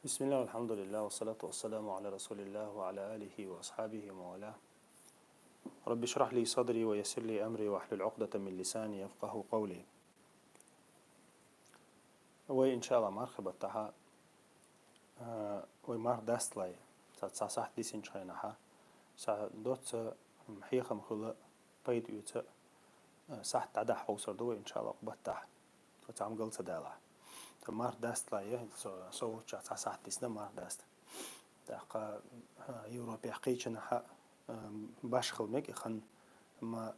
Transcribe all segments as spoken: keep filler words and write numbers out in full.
بسم الله والحمد لله والصلاة والسلام على رسول الله وعلى آله وأصحابه ومن والاه. رب اشرح لي صدري ويسر لي أمري واحلل عقدة من لساني يفقه قولي. Вай, иншалла, мархий баттахьа, а, вай марх дасталай. Ца, ца сахьат дисинчу хенахьа, ца доцца, м, хьехам хуьлу, пайда оьцу, а, сахьат дӀадахьа хьовсур ду вай, иншалла, баттахь. Ца гал ца далахь. Ца марх дасталай, со, со волччахь ца сахьат дисна марх даста. ТӀаккха, а, Европехь кхечанахьа, а, башхал мега и хан ма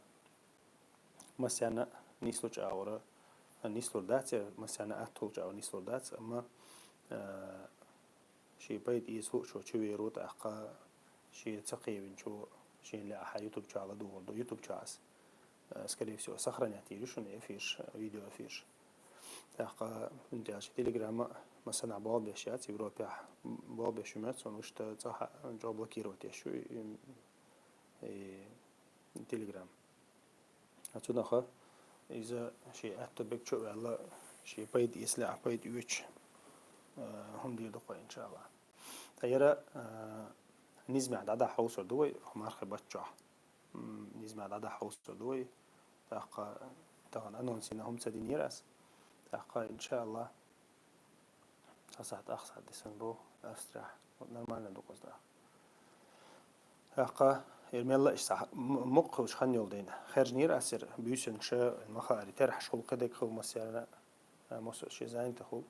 Массарна нислучу агӀора, нислур дац, я массарна атталучу агӀора нислур дац, амма, а, шен пайда эца луучо чу веро, тӀаккха шен ца кхевинчо, шен лаахьа ютуб чохь ладугӀур ду, ютуб чохь ас, а, скорее всего, сохранять йийр ю шуна эфирш, видео эфирш. ТӀаккха, хӀунда аьлча Телеграма массарна болх беш яц, Европехь болх беш ю моьтту суна, вуьшта цӀахь чӀогӀа блокировать еш ю и, и Телеграм. Цунаха иза шен аьтто бекчо а ваьлла, шен пайда эца лаахь пайда оьцуш, а, хӀума дийр ду-кх вай, иншалла. Ткъа яра, а, низамехь дӀадахьа хьовсур ду вай, хӀокху мархий баттахь. М, низамехь дӀадахьа хьовсур ду вай. ТӀаккха тахана анонс йина хӀума ца динера ас. ТӀаккха, иншалла, Цхьа сахьат, ах сахьат дисина бу Австрехь. Вот нормально ду кхузахь. ТӀаккха, эр мелла иштта сахьат, м-, мукъа хуьлуш хан йолу дийна. Хержнера ас эр буьйсанаш, ма хаари, терхьаш хуьлу, кхидерг хуьлу массарна, а, массо а шен занятый хуьлу.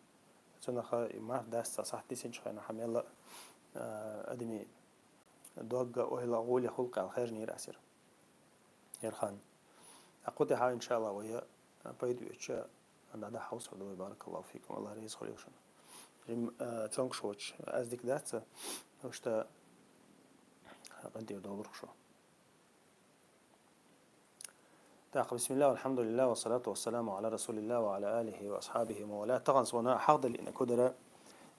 Цунаха и марх даста цхьа сахьат дисинчу хенахь мелла, а, адамийн догга, ойла, гӀоле хуьлу кхел хержнера ас эр. Эр хан. ТӀаккха кху тӀехьа, иншалла, вай, а, пайда оьцуш, а, дӀадахьа хьовсур ду вай, баракаллаху фикум, Аллах реза хуьлийла шуна. Рим, а, цонкаш воцуш, аз дика дац, потому что къинтӀера долург шу. ТӀаккха, бисмилла, валхьамдулилла, вассалату вассаламу гӀала расулилла ва гӀала алихи ва асхьабихи ва ман вала. Тахана суна хьахдалийна кху дара,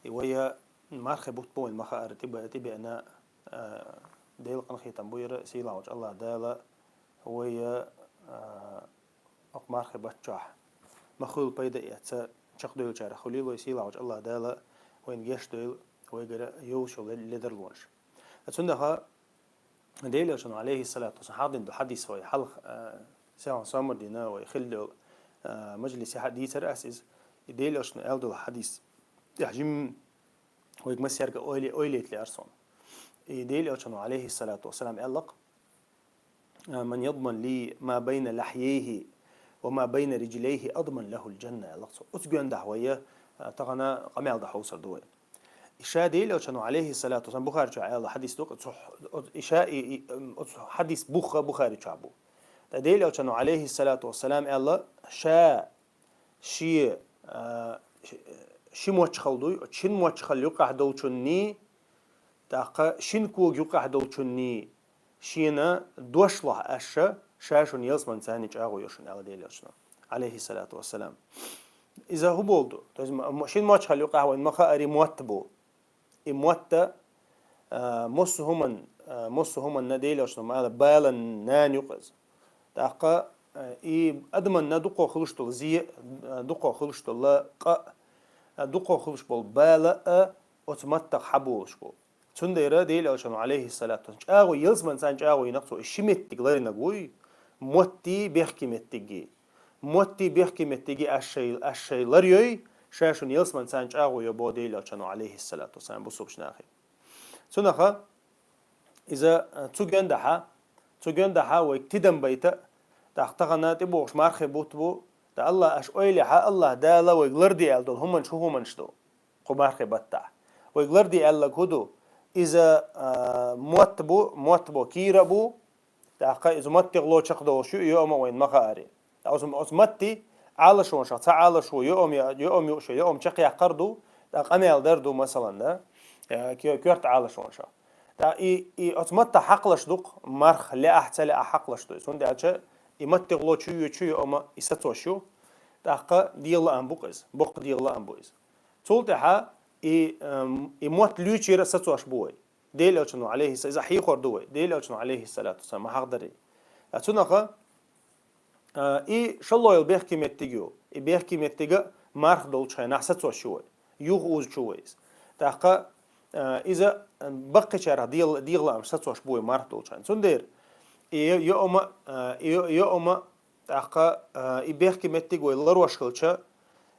и вай, а, мархий бутт бу вайн ма хаара тӀебе-, тӀебеана, а, Делан къинхетам бу яра, сийлахьчу Аллах Дала вай, а, окху мархий баттахь ма хуьлу пайда эца чекхдевллачарах хуьлийла вай, сийлахьчу Аллах Дала вайна гечдойла вайгара йовзуш йолу ле-, ледарлонаш. Цундела Делан Элчано, алейхиссалату вассалам, хьахдина ду хьадис вай хьалха, а, селхана сомар дина вай хилла йолу, а, мажлисехь дийцира ас иза. И Делан Элчано аьлла долу хьадис. ТӀехь жимма вайга массаьрга ойла-, ойла йита лаьара суна. И Делан Элчано, алейхиссалату вассалам, аьлла-кх: «Ман ядман ли ма байна лахьейхи ва ма байна риджлейхи, адман лахул джанна», аьлла-кх цо. Оцу гондахь вай, а, тахана къамел дан хьовсур ду вай. И ша Делан Элчано, алейхиссалату вассалам, Бухари чохь аьлла хьадис ду-кх, цу хь-, и ша и, и, м, оцу хьадис бух Бухари чохь бу. Ткъа Делан Элчано, алейхиссалату вассалам, аьлла, ша шен, а, ши, ши мочхал дуй, шин мочхал юкъахь долчунний, тӀаккха шин кога юкъахь долчунний шена дош лохь аша, ша шуна ялсаманин цӀарна чӀагӀо йо шуна, аьлла Делан Элчано, алейхиссалату вассалам. Иза хӀун болу ду? То есть, м-, м-, шин мочхал юкъахь вайн ма хаари мотт бу. И мотт, а, массо а хӀуман, а, массо а хӀуманна Делан Элчано ма аьлла, балан нана ю-кх иза. ТӀаккха, а, и адаманна дукха хуьлуш долу зе, а, дукха хуьлуш долу къа, а, дукха хуьлуш болу бала а оцу маттах хьаболуш бу. Цундела Делан Элчано, алейхиссалату вассалам, чӀагӀо, ялсаманин цӀарна чӀагӀо йинарг цо, и ши меттиг ларинарг вуй, моттий, бехке меттиггий. Моттий, бехке меттиггий аш шай, аш шай ларйой, ша шуна ялсаманин цӀарна чӀагӀо йо боху Делан Элчано, алейхиссалату вассалам, бусулбачу нахе. Цунаха иза, а, цу гондахьа, цу гондахьа вайга тидам байта, тӀаккха тахана тӀебогӀуш мархий бутт бу, ткъа Аллах, аша ойла яхьа, Аллах Дала вайга ларде аьлла долу хӀуманаш хӀун хӀуманаш ду кху мархий баттахь? Вайга ларде аьлларг хӀун ду? Иза, а, мотт бу, мотт бу, кийра а бу, тӀаккха иза маттигӀло чекхдолуш ю, и йоӀам а вайна ма хаари. Оцу, оцу матти Ӏалашонашах цхьа Ӏалашо йоӀам я-, йоӀам юуш я, йоӀам чекхъяккхар ду, тӀаккха къамел дар ду, масалан, да, э, ке-, коьрта Ӏалашонашах. ТӀаккха и, и оцу маттах хьакхалаш ду-кх, марх лаахь, ца лаахь хьакхалаш ду иза. ХӀунда аьлча и маттигӀло чу йоьдучу йоӀама и сацош ю, тӀаккха дегӀан лаам бу-кх иза, боккха дегӀан лаам бу иза. Цул тӀаьхьа и, эм, и мотт лоьчуьра сацош бу вай. Делан Элчано, алейхиссалам, иза хьехор ду вай. Делан Элчано, алейхиссалату вассалам, ма хьахдарий. А цунаха, а, и шолгӀа йолу бехке меттиг ю. И бехке меттига марха долчу хенахь сацош ю вай. Юха узучу вай иза. ТӀаккха, а, иза баккхичарах дегӀ-, дегӀа лаам сацош бу вай марха долча хана. Цундера и йо-, йоӀама, а, и йо-, йоӀама, тӀаккха, а, и бехке меттиг вай ларош хилча,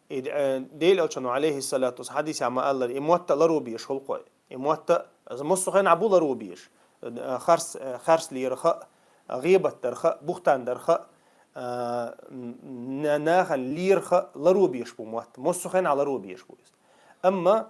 и, а, Дела Элчано, алейхиссалату вассалам, хьадисехь ма аллара, и мотт а ларо безаш хул-кх вай. И мотт а, из массо хенахь бу ларо безаш. А, харц, а, харц лерах а, гӀийбат дарах а, бухӀтан дарах а, а, н-, нахана лерах а ларо безаш бу мотт. Массо хенахь ларо безаш бу иза. Амма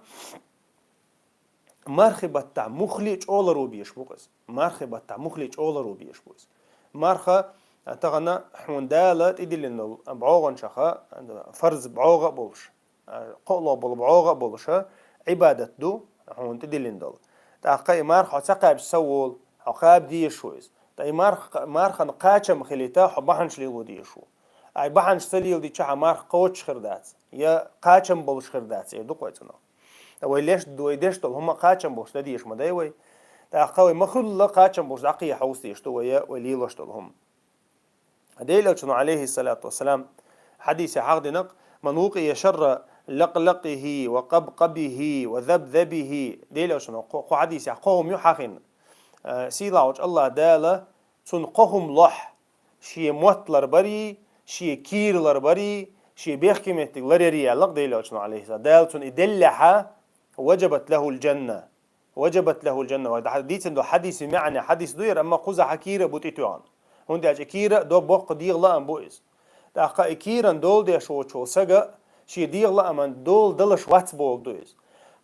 мархий баттахь муххале а чӀогӀа ларо безаш бу-кх иза. Мархий баттахь муххале а чӀогӀа ларо безаш бу иза. Марха, а, тахана хьуна Дала тӀедиллина долу бӀогӀанчаха, а, фарз бӀогӀа а болуш, а, кхоалгӀа болу бӀогӀа а болуша, Ӏибадат ду хьуна тӀедиллина долу. ТӀаккха и марха хьо ца кхаьбча ца волу, хьо кхаба дезаш ву иза. Ткъа и марх-, мархана кхачам хилийта, хьо бахьанаш лело дезаш ву. Ай бахьанаш ца леладича, хьан марха кхочуш хир дац, я кхачам болуш хир дац, эр ду-кх вай цунах. Ткъа вай леш-, вай деш долу хӀума кхачам болуш дан дезаш ма дай вай. ТӀаккха вай ма-хуьллу кхачам болуш дӀакхехьа хьовса дезаш ду вай, вай лелош долу хӀума. Дела Элчано, алейхиссалату вассалам, хьадисехь хьахдинарг: «Ман вукъия шарра лакълакъихи ва къабкъабихи ва забзабихи». Дела Элчано кху, кху хьадисехь кхо хӀума ю хьахийна. Э, сийлахьчу АллахӀ Дала цунна кхо хӀума лохь: шен мотт ларбарий, шен кийра ларбарий, шен бехке меттиг ларъярий, аьлла-кх Дела Элчано, алейхиссалам. Дала цунна и деллехьа, «важабат лахул джанна». «Важабат лахул джанна». Вай дӀа-, дийцина долу хьадиси маьӀна хьадис ду яра, амма кхузахьа кийра а бу тӀетоьхна. ХӀунда аьлча и кийра а до боккха дегӀа лаам бу иза. ТӀаккха и кийран дола деш воцуш волу сага шен дегӀа лааман дола далаш вац бохург ду иза.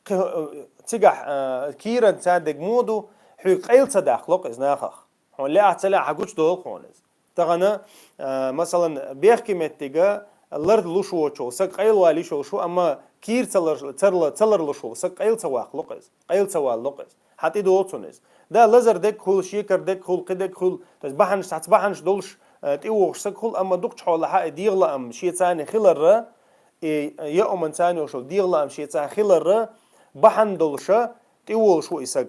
Кхи-, цигахь, а, кийран царна дерг муха ду, хьоьга къайла ца даккхало-кх иза нахах. Хьуна лаахь ца лаахь гучудолу-кх хьуна иза. Тахана, а, масалан, бехке меттига лар луш воцуш волу саг къайлавала йиш йолуш ву, амма кийра ца лар-, ца ла-, ца лар луш волу саг къайла ца ваккхало-кх иза, къайла ца валало-кх иза. Хьан тӀедолу цунна иза. Да, лазар дерг хуьлу, шекар дерг хуьлу, кхин дерг хуьлу, то есть бахьанаш, цхьацца бахьанаш долуш, а, тӀевогӀуш саг хуьлу, амма дукхачу хьолахьа и дегӀа лаам шен царна хиларра, и, а, яа хӀуманна царна йолуш йолу дегӀа лаам шен царна хиларра, бахьана долуша тӀеволуш ву и саг.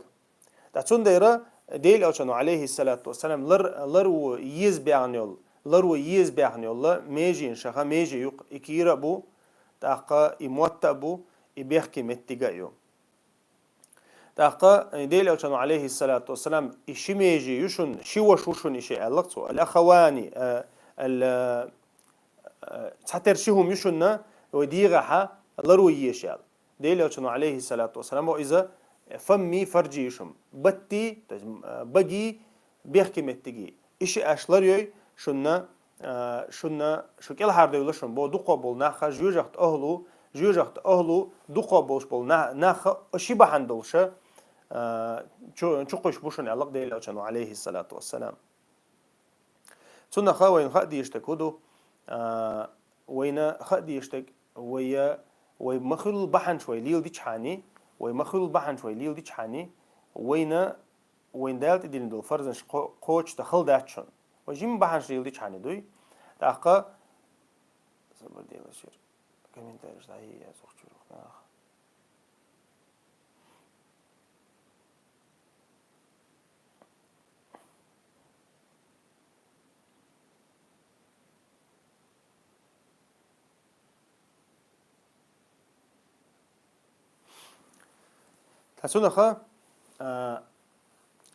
Ткъа цундела Дела Элчано, алейхиссалату вассалам, лар-, ларво еза баьхна йолу, ларво еза баьхна йолу меженашха меже ю-кх, и кийра а бу, тӀаккха и мотт а бу, и бехке меттига а ю. ТӀаккха Дела Элчано, алейхиссалату вассалам, и ши меже ю шуна, ши ваша ву шуна и ши, аьлла-кх цо. Ал-ахавани, а, ал-, а, цхьатера ши хӀума ю шуна, вай дегӀахьа ларво езаш аьлла. Дела Элчано, алейхиссалату вассалам, бо иза: «Фамми фарджи» ю шуна. Батти, то есть, м, а, баги, бехке меттиги. И ши аш ларйой шуна, а, шуна, шу кӀелхьардевлла шуна, бо дукхо болу нахха жоьжахта охӀлу, жоьжахта охӀлу дукхо болуш болу на-, нахха ши бахьана долуша, а, чу-, чукхуьйсуш бу шуна, аьлла-кх Дела Элчано, алейхиссалату вассалам. Цунах вайна хаа дезаш дерг хӀун ду? А, вайна хаа дезаш дерг, вай, вай ма-хуьллу бахьанаш вай леладичхьана, вай ма-хуьллу бахьанаш вай леладичхьана, вайна, вайна Дала тӀедиллина долу фарзанаш кхо-, кхочушдан хала дац шуна. Вай жимма бахьанаш леладичхьана дуй. ТӀаккха, сабар делаш яра, комментарийш дӀахьея, зохчуьрах нах. Ткъа цунах, а,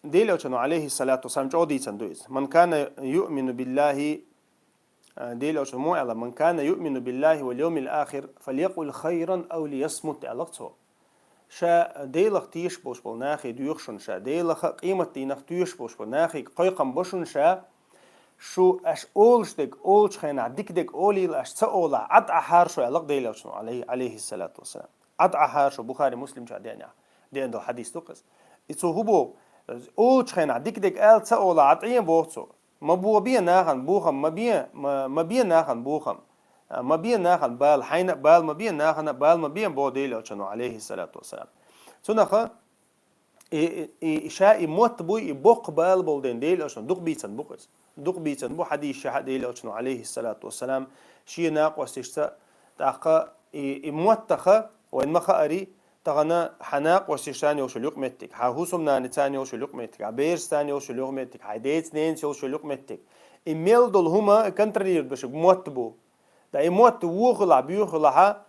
Дела Элчано, алейхиссалату вассалам, чӀогӀа дийцина ду иза: «Ман кана юъмину биллахи», а, Дела Элчано муха аьлла: «Ман кана юъмину биллахи вал йовмил ахир, фалякъул хайран ав лиясмут», аьлла-кх цо. Ша Делах тешаш болуш болу нахе доьху шуна, ша Делах а, къематдийнах а тешаш болуш болу нахе кхойкхам бо шуна ша, шу аш олуш дерг олучу хенахь дика дерг олийла, аш ца олахь, Ӏад Ӏахьара шу, аьлла-кх Дела Элчано, алей-, алейхиссалату вассалам. Ӏад Ӏахьара шу, Бухари, Муслим чохь деана, деана долу хьадис ду-кх иза. И цо хӀун боху? Олучу хенахь дика дерг ала ца олахь, Ӏад Ӏе боху цо. Ма бо бен нахана бохам, ма бен, ма, ма бен нахана бохам. А, ма бен нахана бала, хьайна а бала ма бен, нахана а бала ма бен, боху Дела Элчано, алейхиссалату вассалам. Цунах и, и, и, ша и мотт буй, и боккха бала болу ден Дела Элчано дукха бийцан бу-кх иза. Дукха бийцан бу хьадисашкахь а Дела Элчано, алейхиссалату вассалам, шен накъосташца, тӀаккха и, и моттаха, вайн ма хаари, тахана хьан накъосташца йолуш йолу юкъаметтиг, хьан хӀусамнанаца йолуш йолу юкъаметтиг, хьан берашца йолуш йолу юкъаметтиг, хьайн деца-ненаца йолуш йолу юкъаметтиг. И мел долу хӀума контролировать беш мотт бу. Да и мотт вон хилахь, боьха хилахьа,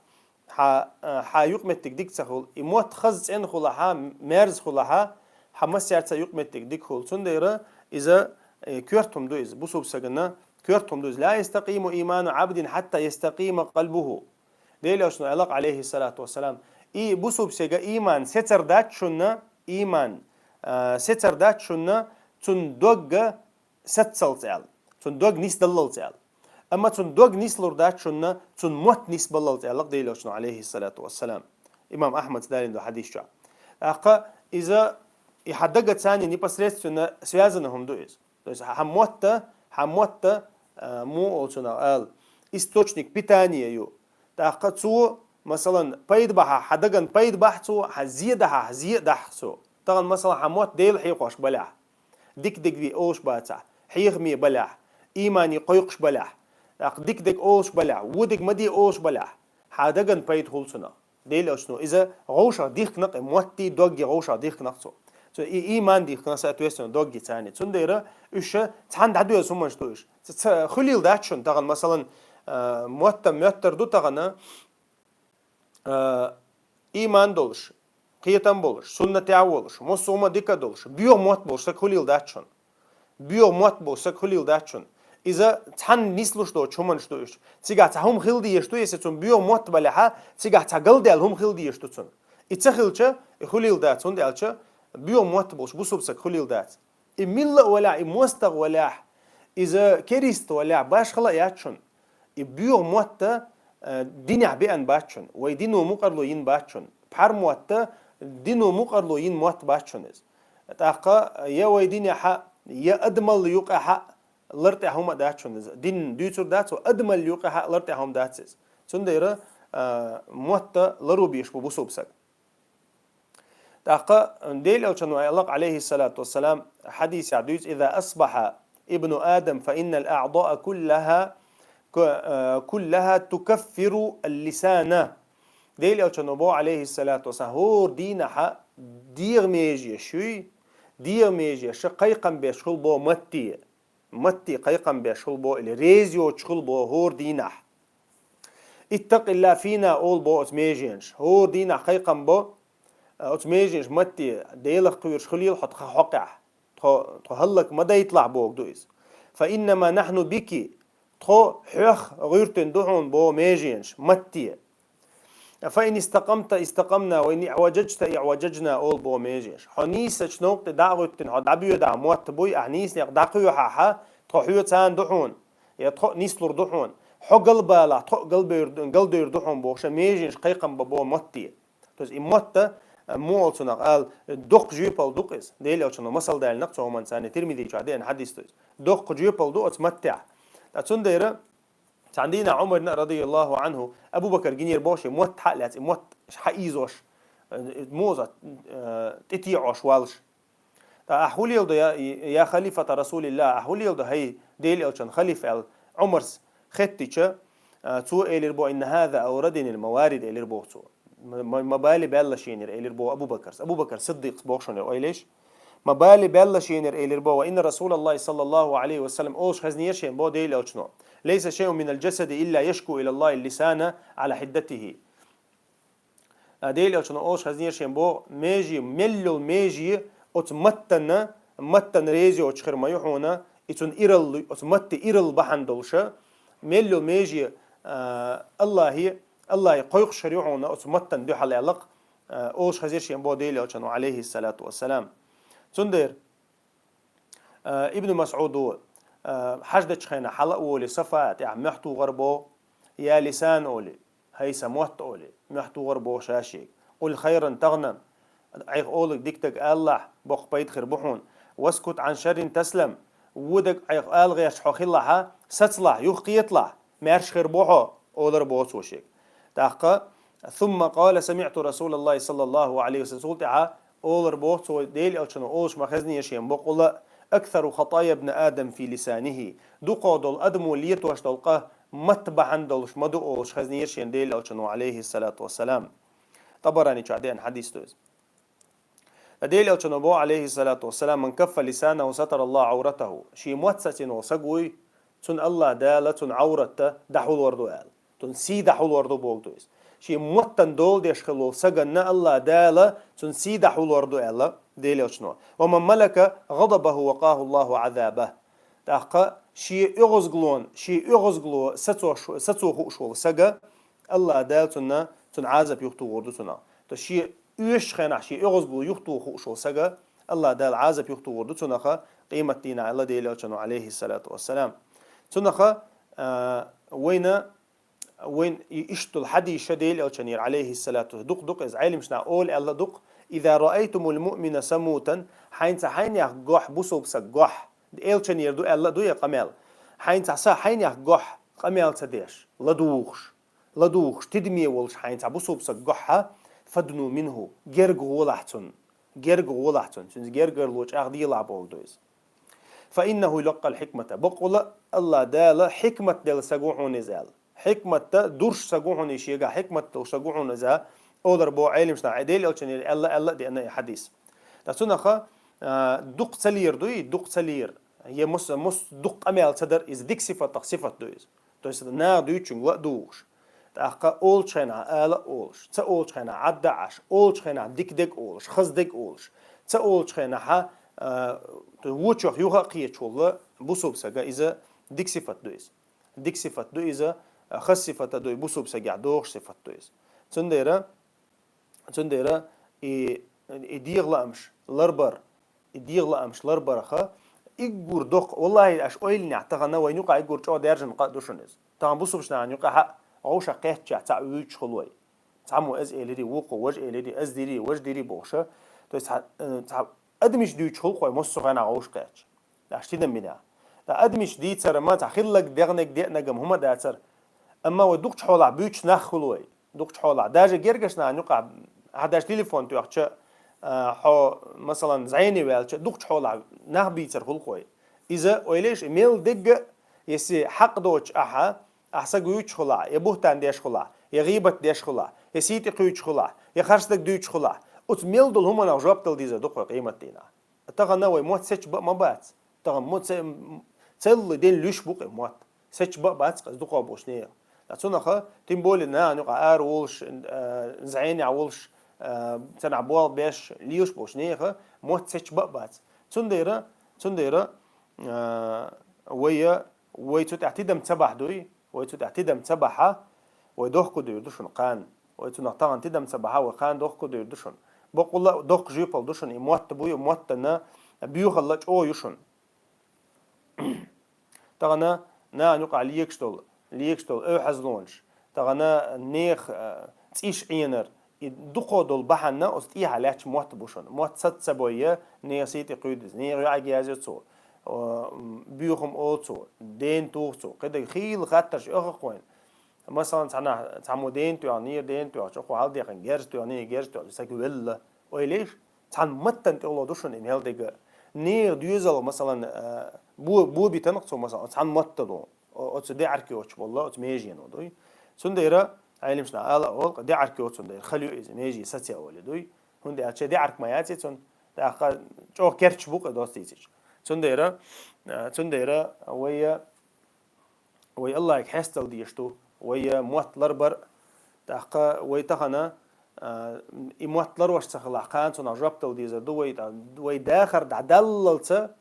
хьа, а, хьа юкъаметтиг дика ца хуьлу, и мотт хаза цӀена хуьлахьа, мерза хуьлахьа, хьа массаьрца юкъаметтиг дика хуьлу. Цундела иза, э, коьрта хӀума ду иза, бусулба сагана коьрта хӀума ду иза. «Ла ястакъиму иману абдин хьатта ястакъима къалбуху». Делан Элчано аьлла, алейхиссалату вассалам, и бусулба сага иман сецар дац шуна, иман, а, сецар дац шуна, цун догга сецалц аьлла, цун дог нисдаллалц аьлла. Амма цун дог нислур дац шуна, цун мотт нисбаллалц аьлла Делан Элчано, алейхиссалату вассалам. Имам Ахмад далийна ду хьадис чохь. ТӀаккха иза и хьан дагаца непосредственно связана хӀума ду иза. То есть хьан мотта, хьан мотта, а, муха олу цунах ала, источник питания ю. ТӀаккха цо, масалан, пайда бахьа, хьан даган пайда бахь цо, хьан зе дахьа, хьан зе дахь цо. Тахана, масалан, хьан мотт Дела хьехош балахь, дика дерг де олуш бацахь, хьехаме балахь, имане кхойкхуш балахь, тӀаккха дика дерг олуш балахь, вон дерг ма де олуш балахь, хьан даган пайда хуьлу цунах. Делан Элчано иза гӀовшах дихкина, и мотти догги гӀовшах дихкина цо. Цо и иман дихкина, соответственно, догги царни. Цундела уьш цхьаьна дӀадоьзна хӀуманаш ду уьш. Ца, ца хуьлийла дац шуна тахана, масалан, а, мотта моьттар ду тахана, а, иман долуш, кхетам болуш, суннатехь волуш, массо а хӀума дика долуш, боьха мотт болуш саг хуьлийла дац шуна. Боьха мотт болуш саг хуьлийла дац шуна. Иза цхьаьна нислуш доцу хӀуманаш ду уьш. Цигахь цхьа хӀума хила дезаш ду, если цунна боьха мотт балехьа, цигахь цхьа галдаьлла хӀума хила дезаш ду цунна. И ца хилча, и хуьлийла дац, хӀунда аьлча боьха мотт болуш бусулба саг хуьлийла дац. И милла а валахь, и мостагӀа валахь, иза керист валахь, башхала а яц шуна. И боьха мотта, э, динехь беана бац шуна, вай дино мукъарло йина бац шуна. Пхьар мотта дино мукъарло йина мотт бац шуна иза. ТӀаккха я вай динехьа, я адамалла юкъехьа лартӀехь хӀума а дац шуна иза. Дин дуьйцур дац, адамалла юкъехьа лартӀехь хӀума дац иза. Цундела, а, мотта лару беш бу бусулба саг. ТӀаккха Делан Элчано аьлла, алейхиссалату вассалам, хьадисехь дуьйцу: «Иза асбаха ибну Адам, фа иннал аъдаа куллаха, ку-, а, куллаха тукаффиру ал-лисана». Делан Элчано боху, алейхиссалату вассалам, хӀора дийнахьа дегӀан меженаш юй, дегӀан меженаш кхайкхам беш хуьлу боху матте. Матте кхайкхам беш хуьлу боху или реза йоцуш хуьлу боху хӀора дийнахь. «Иттакъилла фина», олу боху оцу меженаш. ХӀора дийнахь кхайкхам бо, а, оцу меженаш матте, Делах кхоьруш хуьлийла хьо тхан хьокъехь. Тхо, тхо хӀаллак ма дайталахь бохург ду иза. «Фа иннама нахьну бики», тхо хьох гӀуьртина ду хьуна боху меженаш матте. «Фа ин истакъамта истакъамна, ва ин иъважажта иъважажна», олу боху меженаш. Хьо нийсачу новкъа тӀе дӀа а гӀуьттина, хьо дӀабоьдахь мотт буй, ахь нийса некъ дӀакхоьхьахьа, тхо хьоьца а ду хьуна, я тхо а нислур ду хьуна. Хьо галбалахь, тхо а галдевр-, галдевр ду хьуна бохуша меженаш кхайкхам бо боху матте. То есть и мотта, а, муха олу цунах ала, доккха жоьпалла ду-кх иза. Делан Элчано масал далинарг цу хӀуманца, Тирмизи чохь деана хьадис ду иза. Доккха жоьпалла ду оцу маттехь. Ткъа цундела Цхьана дийнахь Ӏумарна, радияллаху Ӏанху, Абу Бакар гинера боху шен мотт хьа а лаьцна, и мотт хьаийзош, э, моза, э, тӀетеӀош валлаш. ТӀаккха: «Ахь хӀун леладо, я, я халифата Расулилла, ахь хӀун леладо, хӀай Делан Элчан халифа?» — аьлла, Ӏумарс хеттича, э, цо элира бо: «Инна хаза аврадинил маварид», — элира боху цо. Ма, ма, ма бали баьлла шенера, элира бо Абу Бакарс. Абу Бакар Сиддикъс боху шуна, ойла еш. Ма бали баьлла шенера, элира бо, ва инна Расулаллахи саллаллаху алейхи ва саллям олуш хезнера шен бо Делан Элчано: «Лейса шайун минал джасади илла яшку илаллахи лисана ала хиддатихи». А, Делан Элчано олуш хезнера шен бо, меже, мел йолу меже оцу маттана, маттана реза йоцуш хир ма ю хьуна, и цунна иралла, оцу матте иралла бахьана долуша, мел йолу меже, а, Аллахе, Аллахе кхойкхуш хир ю хьуна оцу маттана дуьхьал аьлла, а, олуш хезнера шен бо Делан Элчано, алейхиссалату вассалам. Цундела, а, Ибн Масъуду, а, хьаждачу хенахь хьала а волий, Сафа тӀехь мохь тухура бо, я лисан олий, хӀай сан мотт олий, мохь тухура бо ша шега. Къул хайран тагӀна, Ӏайха олург дика дерг алалахь, боккха пайда хир бу хьуна. Васкут Ӏан шаррин таслам, вон дерг Ӏайха ала гӀерташ хьо хилахьа, сацалахь, юхакхеталахь, маьрша хир бу хьо, олура боху цо шега. ТӀаккха: «Сумма къала: самиъту Расулаллахи саллаллаху алейхи ва саллям». Цул тӀаьхьа олура боху цо, Делан Элчано олуш ма хезнера шен бо къула: «Аксару хатая бни Адам фи лисанихи». Дукха долу адамо летош долу къа матта бахьана долуш ма ду олуш хезнера шен Делан Элчано, алейхиссалату вассалам. Табарани чохь деана хьадис ду иза. Ткъа Делан Элчано боху, алейхиссалату вассалам: «Ман каффа лисанаху сатараллаху Ӏауратаху». Шен мотт сацийна волу саг вуй, цунна Аллах Дала цунна Ӏауратта дӀахьулор ду аьлла. Цунна сий дӀахьулор ду боху ду иза. Шен моттан дола деш хила волу саганна Аллах Дала цунна сий дӀахьулор ду аьлла, Делан Элчано. «Ва ман малака гӀадабаху вакъаху Аллаху Ӏазабах». ТӀаккха шен оьгӀазгалон, шен оьгӀазгало сацо, сацо хууш волу сага, Аллах Дала цунна, цунна Ӏазап юхатухур ду цунах. То шен оьшучу хенахь шен оьгӀазгало юхатуху хууш волу сага, Аллах Дала Ӏазап юхатухур ду цунаха къематдийнахь аьлла Делан Элчано, Ӏалайхиссалату вассалам. Цунаха, а, вайна Вайн и иштта долу хьадийша Делан Элчанера, Ӏалайхиссалату, дукха-дукха иза Ӏелимашна ола аьлла дукха: «Иза раайтумул муъмина самутан», хьайнца хьайнех гохь, бусулба саг гохь. Элчанера ду аьлла ду я къамел. Хьайнца са хьайнех гохь, къамел ца деш, ладугӀуш, ладугӀуш, тидаме волуш хьайнца бусулба саг гохьа, фадну минху, герга гӀолахь цунна. Герга гӀолахь цунна. Цуьнца гергарло чӀагӀ делахь бохург ду иза. «Фа иннаху юлаккъал хьикмата». Бакъвала Аллах Дала хьикмат делла саг ву хьуна иза аьлла. Хьикматта дурш саг ву хьуна и шега, хьикмат долу саг ву хьуна иза, олар бо Ӏелимашна, Делан Элчанера аьлла, аьлла а деана и хьадис. Ткъа цунаха, а, дукха ца лер дуй, дукха ца лер. Я мус, мус дукха къамел ца дар иза, дика сифатах сифат ду иза. То есть наха дуьйцучуьнга ла а дугӀуш. ТӀаккха олучу хенахь ала а олуш, ца олучу хенахь Ӏадда а Ӏаш, олучу хенахь дика дег а олуш, хаза дег а олуш, ца олучу хенахьа, а, вочох юха а кхеташ волу бусулба сага иза дика сифат ду иза. Дика сифат ду иза, а, хаза сифат а ду, и бусулба сагехь догӀуш сифат ду иза. Цундела Цундела и, и дегӀан лаамаш ларбар, и дегӀан лаамаш ларбараха, иггур доккха, валлахӀи, аша ойланехь тахана вайн юкъахь иггур чӀогӀа даьржина къа ду шуна иза. Тахана бусулбачу нахана юкъахь а гӀовша кхеттачехь цхьаъ вуьйцуш хуьлу вай. Цхьаммо иза элирий, вукхо важа элирий, аса дирий, важа дирий бохуша. То есть цхьа, э, цхьа адамаш дуьйцуш хуьлу кхой, массо а хенахь гӀовша кхетташ. Аша тидам бина. Ткъа адамаш дийцар ма цхьа хиллаг, дегӀнаг, деанаг-м хӀума дацар. Амма вай дукхачу хьолахь буьйцуш нах хуьлу вай. Дукхачу хьолахь. Даже гергаш нахана юкъахь, ахьа даже телефон тоьхча, а, хьо, масалан, зӀене ваьлча, дукхачу хьолахь нах бийцар хуьлу кхой. Иза, ойла еш, мел дегга, если хьакъ доцуш ахьа, ахьа саг вуьйцуш хуьлахь, я буьхтан деш хуьлахь, я гӀийбат деш хуьлахь, я сий тӀе кхуьйцуш хуьлахь, я харцдаг дуьйцуш хуьлахь, оцу мел долу хӀуманах жоп дала дезар ду кхой къематдийнахь. Тахана вай мотт сецча баа ма бац. Тахана мотт се-, м, целлий ден луьйш бу кхин мотт. Сецча баа бац кхин дукхо болуш нехан. Ткъа цунаха, тем более, нахана юкъахь ара волуш, а, зӀенехь волуш, а, царнахь болх беш, лелаш болуш нехан, мотт сецча баа бац. Цундела, цундела, а, вай, вай цу тӀехь тидам ца бахь дуй, Вай цу тӀехь тидам ца бахьа, вай дохко дуьйр ду шуна кхана. Вай цунах тахана тидам ца бахьа, вай кхана дохко дуьйр ду шуна. Бакъвала доккха жоьпалла ду шуна, и мотт буй, и моттана боьхалла чӀогӀа ю шуна. Тахана нахана юкъахь легаш долу, легаш долу эвхьазлонаш, тахана нехан, а, цӀиш Ӏенар, И дукхо долу бахьана оцу тӀехьа лаьтташ мотт бу шуна. Мотт саца ца бойя, нехан сий тӀе кхуьйду иза, нехан йоӀе язйо цо, о, м, боьхам олу цо, ден туху цо, кхидерг хийла хаттарш оьху кхойна. Масалан, цхьанахь, цхьаммо ден тоьхнера, ден тоьхча, оха хьалдехна герз тоьхнера, герз тоьхча, сага велла. Ойла еш, цхьана маттана тӀехула ду шуна и мел дерг. Нехан доьзал, масалан, а, бо-, бо битанах цо, масалан, цхьана маттана. О-, оцу деӀарг йоцуш болла, оцу межено дуй. Цундела Ӏелимашна ала олу, деӀарг йоцун дела, хала ю иза, меже саца олу дуй. ХӀунда аьлча деӀарг ма яц и цунна, тӀаккха чӀогӀа керчаш бу кхин доцу дийцича. Цундела, а, цундела вай, вай Аллахьига хьестал дезаш ду, вай мотт ларбар, тӀаккха вай тахана, а, и мотт ларош ца хилахь, кхана цунах жоп дала дезар ду вай, тӀа-, вай дахар дӀадаллалца,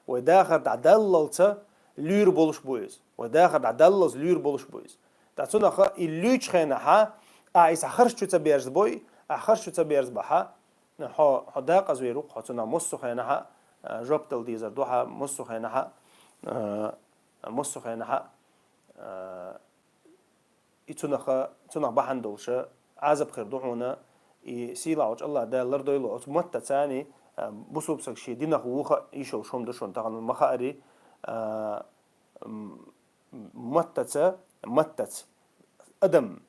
Вай дахар дӀадаллалца луьйр болуш бу иза. Вай дахар дӀадаллалца луьйр болуш бу иза. Ткъа цунаха и луьйчу хенахьа, ахьа иза харш чу ца берзабой, ахьа харш чу ца берзабахьа, хьо, хьо дакъазвер ву-кх, хьо цунах массо а хенахьа, а, жоп дала дезар ду хьа, массо а хенахьа, а, массо а хенахьа, а, И цунаха, цунах бахьана долуша Ӏазап хир ду хьуна, и сийлахь волчу Аллах Дала лардойла оцу маттаца, а, бусулба саг шен динах вуха йиш йолуш хӀума ду шуна тахана ма хаари, а, м, маттаца, маттаца. Адам,